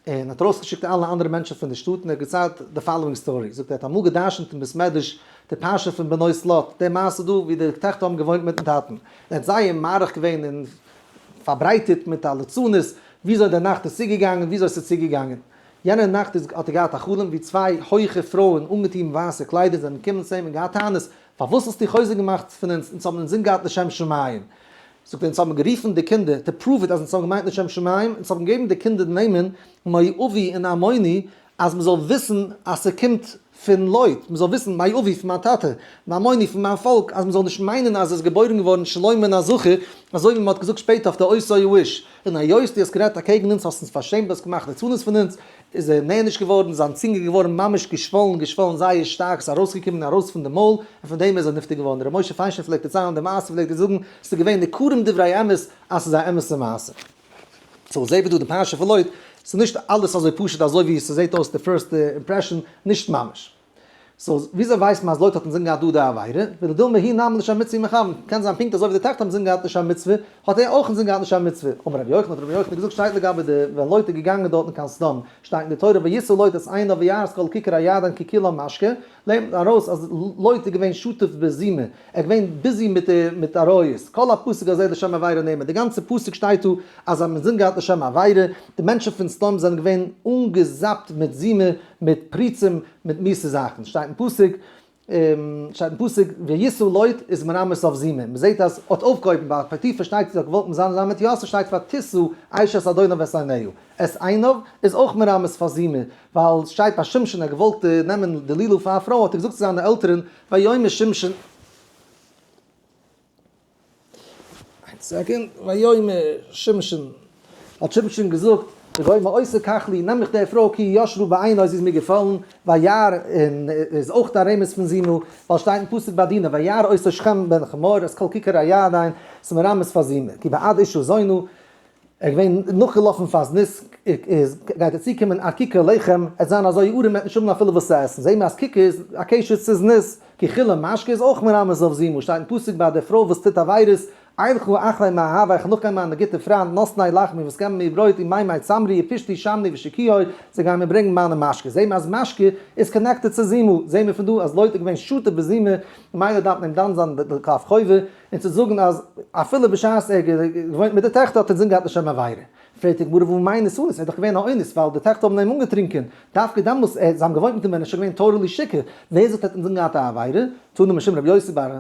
און האט ארויסגעשיקט אלע אנדערע מענטשן פון די שטאט, און ער האט געציילט די following story, זאגט ער האט אמאל גע'דרש'נט אין בית מדרש די פרשה פון בנות לוט, די מעשה דא ווי די טעכטער האבן געוואוינט מיטן טאטן, און ער האט זייער מאריך געווען און פארברייטערט מיט א ליצנות וויאזוי די נאכט איז צוגעגאנגען, וויאזוי עס איז צוגעגאנגען. יענע נאכט איז האט ער געהאט א חלום ווי צוויי הויכע פרויען אנגעטון ווייסע קליידער זענען געקומען צו אים און געהאט טענות, פארוואס האסטו חוזק געמאכט פון אונז, אונז האבן אינזין געהאט לשם שמים. זאגט ער, אונז האבן גערופן די קינדער to prove it אז אונז האבן געמיינט לשם שמים, אונז האבן געגעבן די קינדער די נעמען מואבי און עמוני אז מ'זאל וויסן אז ס'קומט פון לוט, מ'זאל וויסן מואבי פון מיין טאטע, ועמוני פון מיין פאלק, אז מ'זאל נישט מיינען אז עס איז געבוירן געווארן שלא מן הזכר, אזוי ווי מ'האט געזאגט שפעטער אויף די אותו האיש, און היות דו האסט גערעדט אקעגן אונז האסט אונז פארשעמט האסט געמאכט ליצנות פון אונז, איז ער נענש געווארן, זיין צונג איז געווארן ממש געשוואלן, געשוואלן זייער שטארק, ס'איז ארויסגעקומען ארויס פון די מויל, און פון דעם איז ער נפטר געווארן. ר' משה פיינשטיין פלעגט דערציילן די מעשה, פלעגט ער זאגן, ס'איז געווען ניכרים דברי אמת, אז ס'איז א אמת'ע מעשה. so זעהן מיר דא די פרשה פון לוט, ס'איז נישט אלעס אזוי פשוט אזוי ווי ס'זעהט אויס די first impression, נישט ממש. so וויאזוי ווייסט מען אז לוט האט אינזין געהאט דא די עבירה? ולדילמא הוא נמי לשם מצוה מכוון, קען זיין פונקט אזוי ווי די טעכטער האבן אינזין געהאט לשם מצוה, האט ער אויך אינזין געהאט לשם מצוה. אמר רבי יוחנן האט רבי יוחנן געזאגט שטייט לגבי די ווען לוט איז געגאנגען דארטן קיין סדום, שטייט אין די תורה וישא לוט את עיניו וירא את כל כיכר הירדן כי כולה משקה, לערנט מען ארויס אז לוט איז געווען שותף בזימה, ער איז געווען busy מיט די מיט עריות, כל הפסוק הזה לשם עבירה נאמר, די גאנצע פסוק שטייט דא אז זיי האבן אינזין געהאט לשם עבירה, די מענטשן פון סדום זענען געווען אנגעזאפט מיט זימה, מיט פריצים, מיט מיסע זאכן, שטייט אין פסוק, שטייט אין פסוק וישא לוט איז מרמז אויף זימה, מען זעט אז האט אויפגעהויבן ביי פוטיפר שטייט זי האט געוואלט מזנה זיין מיט יוסף שטייט ותשא אשת אדוניו את עיניה, את עיניו איז אויך מרמז פאר זימה, ווייל שטייט ביי שמשון ער האט געוואלט נעמען דלילה פאר א פרוי האט ער געזאגט צו זיינע עלטערן ויאמר שמשון איין second, ויאמר שמשון, האט שמשון געזאגט, וגומר אותה קח לי, נעם מיך די פרוי כי ישרה בעיני, זי איז מיר געפאלן, וירא, און איז אויך א רמז פון זימה, ווייל שטייט אין פסוק ביי דינה, וירא אותו שכם בן חמור את כל כיכר הירדן, ס'איז מרמז פאר זימה, כי בעד אשה זונה, ער איז געווען נאכגעלאפן פאר זנות, איז גייט ער צוקומען עד כיכר לחם, ער וועט זיין אזוי ארעם ער וועט נישט האבן אפילו וואס צו עסן, זעהן מיר אז כיכר איז א קשר צו זנות, כי כלה משקה איז אויך מרמז אויף זימה, שטייט אין פסוק ביי די פרוי וואס טוט עבירות, אלכה אחרי מאהבי, איך נאכגיין מיינע גוטע פריינד, נתני לחמי וואס געבן מיר ברויט, ומימי צמרי, ופשתי שמני ושכורי, זיי גייען מיר ברענגען מיינע משקה, זעהן מיר אז משקה איז connected צו זימה, זעהן מיר פון דא אז לוט איז געווען שותף בזימה, ממילא דארף מען אים דן זיין לכף חובה, און צו זאגן אז אפילו בשעת ער האט געוואוינט מיט די טעכטער האט ער אינזין געהאט לשם עבירה. פרעגט די גמרא והא מאונס אנוס, ער איז דאך געווען א אונס ווייל די טעכטער האבן אים אנגעטרינקען, דווקא דעמאלס ער, זיי האבן געוואוינט מיט אים ווען ער איז שוין געווען totally שיכור, ווער זאגט ער האט אינזין געהאט א עבירה? תנא משום רבי יוסי בר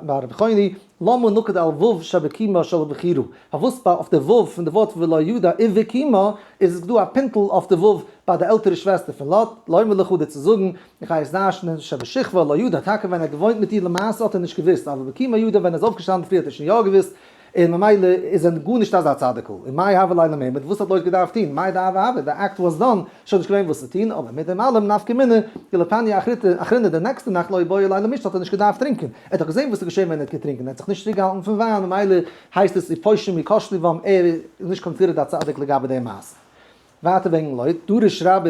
רבי חוני, למה נקוד על ו' שבקימה של בחירה, פארוואס ביי אויף די ו' פון די ווארט ולא ידע ובקימה איז עס דא א פינטל אויף די ו' ביי די עלטערע שוועסטער פון לוט, לומר לך דיר צו זאגן, איך הייס דרש'נען שבשכבה לא ידע, טאקע ווען ער האט געוואוינט מיט איר למעשה האט ער נישט געוואוסט, אבל בקימה ידע ווען ער איז אויפגעשטאנען פרי האט ער שוין יא געוואוסט, און ממילא איז ער גארנישט אזא צדיק'ל, און מאי הוה ליה למימד, וואס האט לוט געדארפט טון, מאי דהוה הוה, די act was done, שוין נישט געווען וואס צו טון, אבער מיט דעם אלעם נפקא מינה, כי לפניה אחרינא די נעקסטע נאכט לא איבעי ליה למישתא האט ער נישט געדארפט טרינקען, ער האט דאך געזען וואס איז געשען ווען ער האט געטרינקען, ער האט זיך נישט צוריקגעהאלטן פון וויין, ממילא הייסט עס ופושעים יכשלו בם, ער איז נישט considered א צדיק לגבי די מעשה. ווייטער וועגן לוט, דרש רבה.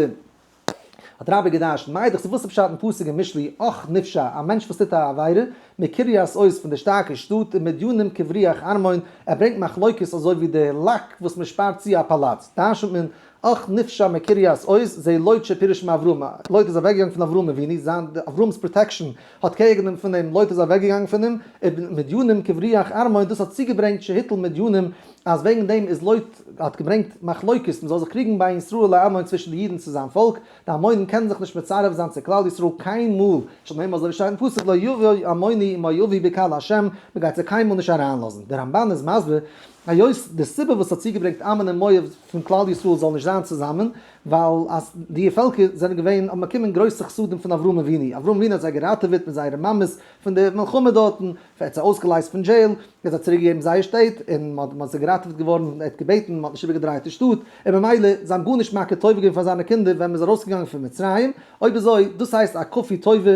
האט רבה געדרש'נט, מאי דכתיב וואס איז פשט אין פסוק אין משלי, אח נפשע, א מענטש וואס טוט א עבירה, מקרית עוז פון די שטארקע שטאט, ומדינים כבריח ארמון, ער ברענגט מחלוקת אזוי ווי די lock וואס מען שפארט צו א פאלאץ, דרש'נט מען, אח נפשע מקרית עוז, זה לוט שפירש מאברהם, לוט איז אוועקגעגאנגען פון אברהם אבינו, זיין, אברהם'ס protection האט care גענומען פון אים, לוט איז אוועקגעגאנגען פון אים, ומדינים כבריח ארמון, דאס האט צוגעברענגט שהטיל מדינים, אז וועגן דעם איז לוט האט געברענגט מחלוקת מען זאל זיך קריגן בין ישראל לעמון צווישן די אידן צו זיין פאלק, די עמונים קענען זיך נישט מצרף זיין צו כלל ישראל קיינמאל, שנאמר אזוי ווי שטייט אין פסוק לא יבוא עמוני ומואבי בקהל ה', מען גייט זיי קיינמאל נישט אריינלאזן. דער רמבן איז מסביר, היות די סיבה וואס האט צוגעברענגט עמון און מואב פון כלל ישראל זאל נישט זיין צוזאמען, ווייל אז די פעלקער זענען געווען האבן באקומען גרויסע חסדים פון אברהם אבינו, אברהם אבינו האט זיי געראטעוועט מיט זייערע מאמעס פון די מלחמה דארטן, ער האט זיי אויסגעלייזט פון jail, ער האט זיי צוריק געגעבן זייער שטעט, און מען האט זיי געראטעוועט געווארן, ער האט געבעטן, מען האט נישט איבערגעדרייט די שטאט, און ממילא זיי האבן גארנישט מכיר טובה געווען פאר זיינע קינדער ווען מען איז ארויסגעגאנגען פון מצרים, אויב אזוי, דאס הייסט א כפוי טובה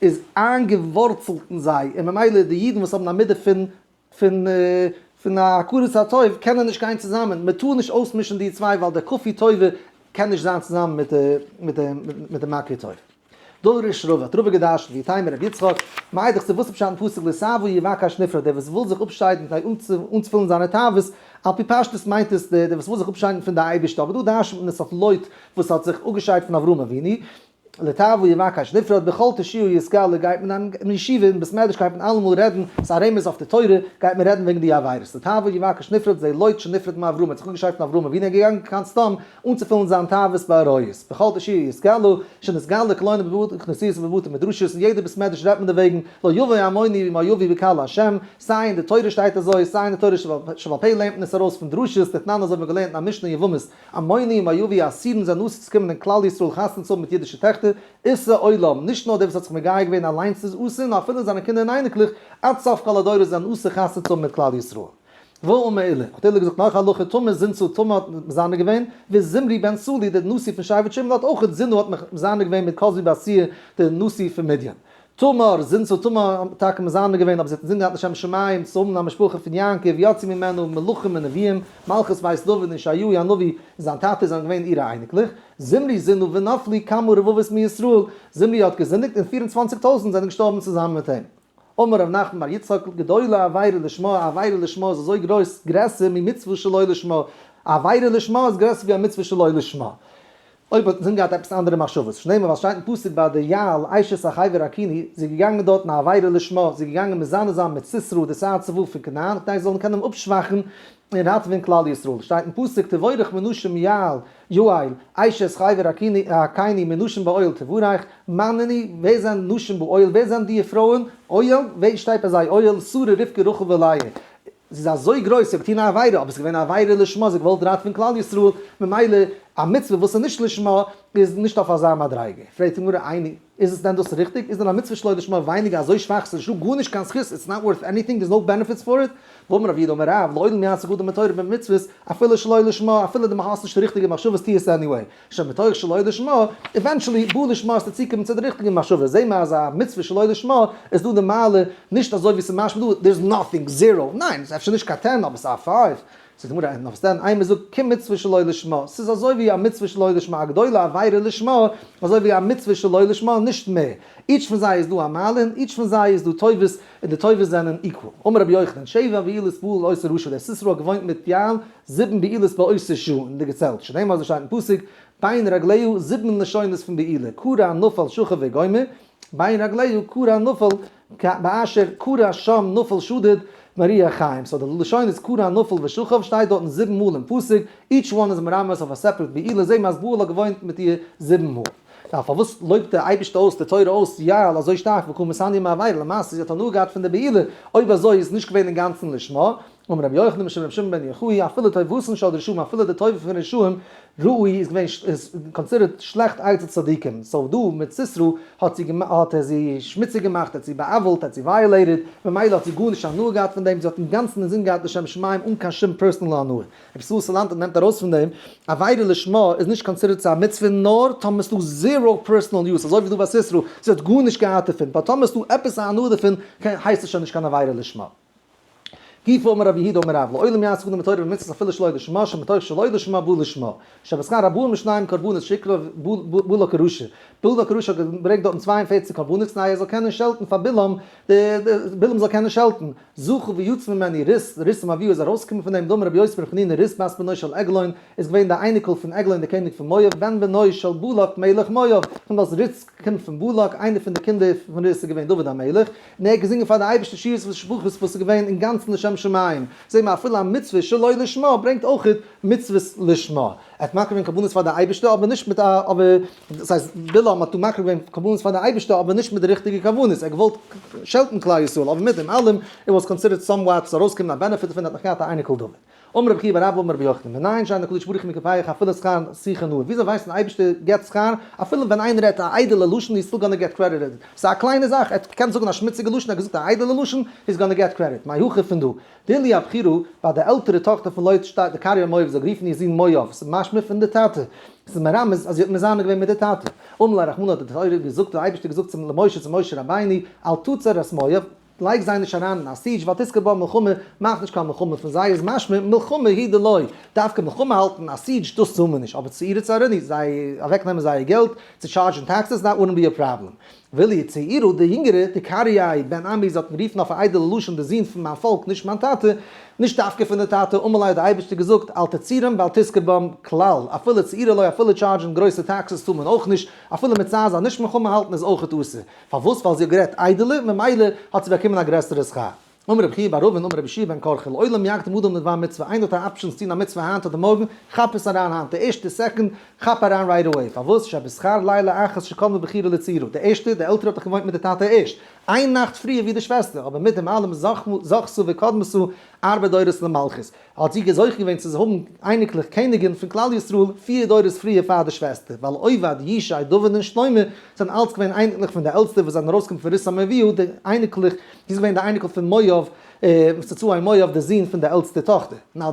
איז איינגעווארצלט אין זיי, און ממילא די אידן וואס האבן א מידה פון פון פון א הכרת הטוב קענען נישט גיין צוזאמען, מען טאר נישט אויסמישן די צוויי ווייל די כפוי טובה קען נישט זיין צוזאמען מיט די מיט די מיט די מכיר טוב. דרש רבא, האט רבא געדרשנט ואיתימא רבי יצחק, מאי דכתיב וואס איז פשט אין פסוק לתאוה יבקש נפרד דער וואס וויל זיך אפשיידן כדי אנצופילן זיינע תאוות, על פי פשטות מיינט עס דער וואס וויל זיך אפשיידן פון די אייבערשטער אבער דא דרשנט מען עס אויף לוט וואס האט זיך אפגעשיידט פון אברהם אבינו, לתאוה יבקש נפרד בכל תושיה יתגלה גייט מען אין ישיבה אין בית מדרש גייט מען אלעמאל רעדן ס'איז א רמז אויף די תורה גייט מען רעדן וועגן די עבירות לתאוה יבקש נפרד זה לוט שנפרד מאברהם האט זיך אפגעשיידט פון אברהם אבינו איז געגאנגען קיין סדום אנצופילן זיין תאוות בעריות בכל תושיה יתגלה שנתגלה קלונו בבתי כנסיות ובבתי מדרשות אין יעדע בית מדרש רעדט מען דערוועגן לא יבוא עמוני ומואבי בקהל השם סיי אין די תורה שטייט אזוי סיי אין די תורה שבעל פה לערנט מען עס ארויס פון דרשות דתנן אזוי האט מען געלערנט אין א משנה יבמות עמוני ומואבי אסורין זענען אסור צו קומען אין כלל ישראל חתונה צו האבן מיט אידישע טעכטער, איסור עולם, נישט נאר דער וואס האט זיך מגייר געווען אליינס איז אסור, נאר אפילו זיינע קינדער און אייניקלעך עד סוף כל הדורות זענען אסור חתונה צו האבן מיט כלל ישראל. ואמר עולא, האט עולא געזאגט נאך א הלכה, תמר זינתה תמר האט מזנה געווען, וזמרי בן סלוא דער נשיא פון שבט שמעון האט אויך זינה האט מזנה געווען מיט כזבי בת צור דער נשיא פון מדין. תמר, זינתה תמר האט טאקע מזנה געווען, אבער זי האט אינזין געהאט לשם שמים צו האבן א משפחה פון יעקב, יצאו ממנו מלכים ונביאים, מלכות בית דוד און ישעיהו הנביא און זיין טאטע זענען געווען אירע אייניקלעך, זמרי זינה ונפלו כמה רבבות מישראל, זמרי האט געזינדיגט און 24,000 זענען געשטארבן צוזאמען מיט אים. אמר רב נחמן בר יצחק, גדולה עבירה לשמה, א עבירה לשמה איז אזוי גרויס, גרעסער ממצוה שלא לשמה, א עבירה לשמה איז גרעסער ווי א מצוה שלא לשמה. אויב האט אינזין געהאט עפעס אנדערע מחשבות, שנאמר ווייל שטייט אין פסוק ביי די יעל אשת החבר הקיני, זי איז געגאנגען דארטן א עבירה לשמה, זי איז געגאנגען מזנה זיין מיט סיסרא די שר צבא פון כנען, כדי זיי זאלן קענען אפשוואכן און ראטעווען כלל ישראל, שטייט אין פסוק תבורך מנשים יעל, יעל, אשת חבר הקיני מנשים באוהל תבורך, מאן נינהו, ווער זענען נשים באוהל, ווער זענען דיע פרויען, אוהל, ווער שטייט ביי זיי אוהל, שרה רבקה רחל ולאה. זי איז אזוי גרויס, זי האט געטון א עבירה, אבער עס איז געווען א עבירה לשמה, זי האט געוואלט ראטעווען כלל ישראל, ממילא א מצוה וואס איז נישט לשמה איז נישט אויף אזא מדריגה. פרעגט די גמרא, איני, איז עס דען דאס ריכטיג? איז דען א מצוה שלא לשמה ווייניגער אזוי שוואך, ס'איז נישטא גארנישט קיין זכות, it's not worth anything, there's no benefits for it? ואמר רב יהודה אמר רב, לעולם יעסוק אדם בתורה ובמצוות, אפילו שלא לשמה, אפילו דו האסט נישט די ריכטיגע מחשבות טו עס anyway. שמתוך שלא לשמה, eventually בא לשמה איז צו צוקומען צו די ריכטיגע מחשבה, זעה מיר אז א מצוה שלא לשמה איז דא די מעלה, נישט אזוי ווי ס'איז משמע דא, there's nothing, zero, ניין, ס'איז אפשר נישט קיין ten אבער ס'איז א five, זאגט די גמרא, און אויף דעם איינער זאגט כמצוה שלא לשמה, ס'איז אזוי ווי א מצוה שלא לשמה, א גדולה עבירה לשמה, אזוי ווי א מצוה שלא לשמה, נישט מער, each פון זיי איז דא א מעלה און each פון זיי איז דא טובות, און די טובות זענען equal. אמר רבי יוחנן, שבע בעילות בעל אותו רשע, דער סיסרא האט געוואוינט מיט יעל זיבן בעילות באותה שעה אין די געצעלט, שנאמר אזוי שטייט אין פסוק, בין רגליה זיבן לשונות פון בעילה, כרע נפל שכב וגומר, בין רגליה כרע נפל באשר כרע שם נפל שדוד מריח חיים, so די לשון איז כרע נפל ושכב שטייט דארטן זיבן מאל אין פסוק, each one איז מרמז אויף א separate בעילה, זעהן מיר אז בעל האט געוואוינט מיט איר זיבן מאל. נאר פארוואס לויבט דער אייבערשטער אויס די תורה אויס יעל אזוי שטארק וקא מתעניא מעבירה, למעשה זי האט הנאה געהאט פון די בעילה, אויב אזוי איז נישט געווען אינגאנצן לשמה, אמר רבי יוחנן משום רבי שמעון בן יוחאי, אפילו טובתן של רשעים אפילו די טובה פון רשעים ראוי איז געווען איז considered שלעכט אצל צדיקים, so דא מיט סיסרא האט זי האט ער זי שמוציג געמאכט האט זי בא'עוול'ט האט זי violated, ממילא האט זי גארנישט הנאה געהאט פון דעם, זי האט אינגאנצן אינזין געהאט לשם שמים אן קיין שום personal הנאה. רבי ישראל סאלאנטער נעמט ארויס פון דעם, עבירה לשמה איז נישט considered צו א מצוה נאר טאמער ס'דא zero personal use, אזוי ווי דא ביי סיסרא, זי האט גארנישט געהאט דערפון, but טאמער ס'דא עפעס א הנאה דערפון הייסט עס שוין נישט קיין עבירה לשמה. גופא אמר רב יהודה אמר רב, לעולם יעסוק אדם בתורה ובמצוות אפילו שלא לשמה, שמתוך שלא לשמה בא לשמה. שבשכר ארבעים ושניים קרבנות שהקריב בלק הרשע. בלק הרשע האט געברענגט דארטן 42 קרבנות כדי ער זאל קענען שעלטן פאר בלעם, בלעם זאל קענען שעלטן. זכה ויצא ממנו רות, רות המואביה איז ארויסגעקומען פון דעם, דאמר רבי יוסי ברבי חנינא רות בת בנו של עגלון איז געווען די אייניקל פון עגלון דער קעניג פון מואב, בן בנו של בלק מלך מואב. קומט אויס רות קומט פון בלק, איינער פון די קינדער פון רות איז געווען דוד המלך, און ער האט געזינגען פאר די אייבערשטער שירות ותשבחות וואס איז געווען אינגאנצן לשם שמים. זעהן מיר אפילו א מצוה שלא לשמה ברענגט אויך מצוות לשמה. ער האט מקריב געווען קרבנות פאר די אייבערשטער אבער נישט מיט א אבער דאס הייסט בלעם האט דא מקריב געווען קרבנות פאר די אייבערשטער אבער נישט מיט די ריכטיגע כוונות, ער האט געוואלט שעלטן כלל ישראל אבער מיט דעם אלעם it was considered somewhat ס'איז ארויסגעקומען א benefit דערפון ער האט נאך געהאט א אייניקל דוד. אמר רבי חייא בר אבא אמר רבי יוחנן, מנין שאין הקדוש ברוך הוא מקפח אפילו שכר שיחה נאה, וויאזוי ווייסט מען אייבערשטער געבט שכר אפילו ווען איינער רעדט א איידעלע לשון he's still gonna get credited, ס'איז א קליינע זאך, ער קען זאגן א שמוציגע לשון, ער האט געזאגט א איידעלע לשון, he's gonna get credit, מאי הכא פון דא, דאילו הבכירה, ביי די עלטערע טאכטער פון לוט שטייט דקריא מואב זאל גערופן איר זון מואב, ס'איז משמע פון די טאטע, ס'איז מרמז אז זי האט מזנה געווען מיט די טאטע. אמר ליה רחמנא האט די תורה געזאגט, דער אייבערשטער געזאגט צום למשה צו משה רבינו, אל תצר את מואב, לייג זיי נישט אריין אין א siege, ואל תסגר בם מלחמה, מאך נישט קיין מלחמה פון זיי, איז משמע מלחמה היא דלא, דווקא מלחמה האלטן, א siege, דאס טאר מען נישט, אבער צעירה צערני, זיי אוועקנעמען זייער געלט, צו charge ן taxes, that wouldn't be a problem. ואילו הצעירה, די יונגערע, דקרייה בן עמי, זי האט גערופן אויף א איידעלע לשון די זון פון מיין פאלק, נישט מיין טאטע, נישט דווקא פון די טאטע, אמר ליה האט די אייבערשטער געזאגט, אל תצורם ואל תסגר בם כלל, אפילו צעירה לא אפילו charge ן גרויסע taxes טאר מען אויך נישט, אפילו מצער זיין נישט מלחמה האלטן איז אויכעט אסור. פארוואס? ווייל זי האט גערעדט איידעלער, ממילא האט זי באקומען א גרעסערע שכר. אמר רבי חייא בר אבין אמר רבי יהושע בן קרחה לעולם יקדים אדם לדבר מצוה, איינער האט א option צו טון א מצוה היינט אדער מארגן, כאפ עס אריין היינט, די ערשטע second, כאפ אריין right away, פארוואס? שבשכר לילה אחת שקדמה בכירה לצעירה, די ערשטע, די עלטערע האט דאך געוואוינט מיט די טאטע ערשט, איין נאכט פריער ווי די שוועסטער, אבער מיט דעם אלעם זכתה וקדמתה ארבע דורות למלכות, האט זי זוכה געווען צו האבן אייניקלעך קעניגען פון כלל ישראל פיר דורות פריער פאר די שוועסטער, ווייל עובד, ישי, דוד און שלמה זענען אלץ געווען אייניקלעך פון די עלטסטע וואס זענען ארויסגעקומען פון רות המואביה, די אייניקלעך, זי איז געווען די אייניקל פון מואב, צאצאי מואב, די זון פון די עלטסטע טאכטער. נאר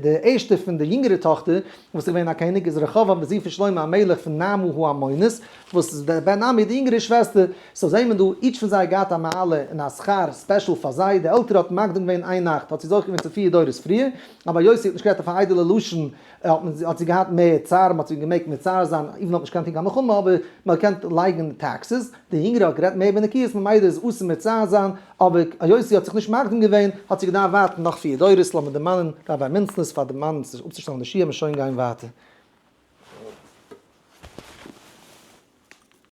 די ערשטע פון די יונגערע טאכטער וואס איז געווען א קעניג איז רחבעם די זון פון שלמה המלך פון נעמה העמונית, וואס איז די בן עמי די יונגערע שוועסטער, so זעהן מיר דא each פון זיי האט געהאט א מעלה און א שכר special פאר זיי, די עלטערע האט מקדים געווען איין נאכט האט זי זוכה געווען צו פיר דורות פריער, אבער היות זי האט נישט גערעדט אויף א איידעלע לשון האט מען האט זי געהאט מער צער, מען האט זי געמעגט מצער זיין even האט נישט געקענט טון קיין מלחמה אבער מען האט געקענט לייגן taxes, די יונגערע האט גערעדט מער בנקיות ממילא איז אסור מצער זיין, אבער היות זי האט זיך נישט מקדים געווען האט זי געדארפט ווארטן נאך פיר דורות, לאמיר דערמאנען ראביי מינצנעס פאר דערמאנען זיך אפצושטעלן די שיעור און שוין גיין ווייטער.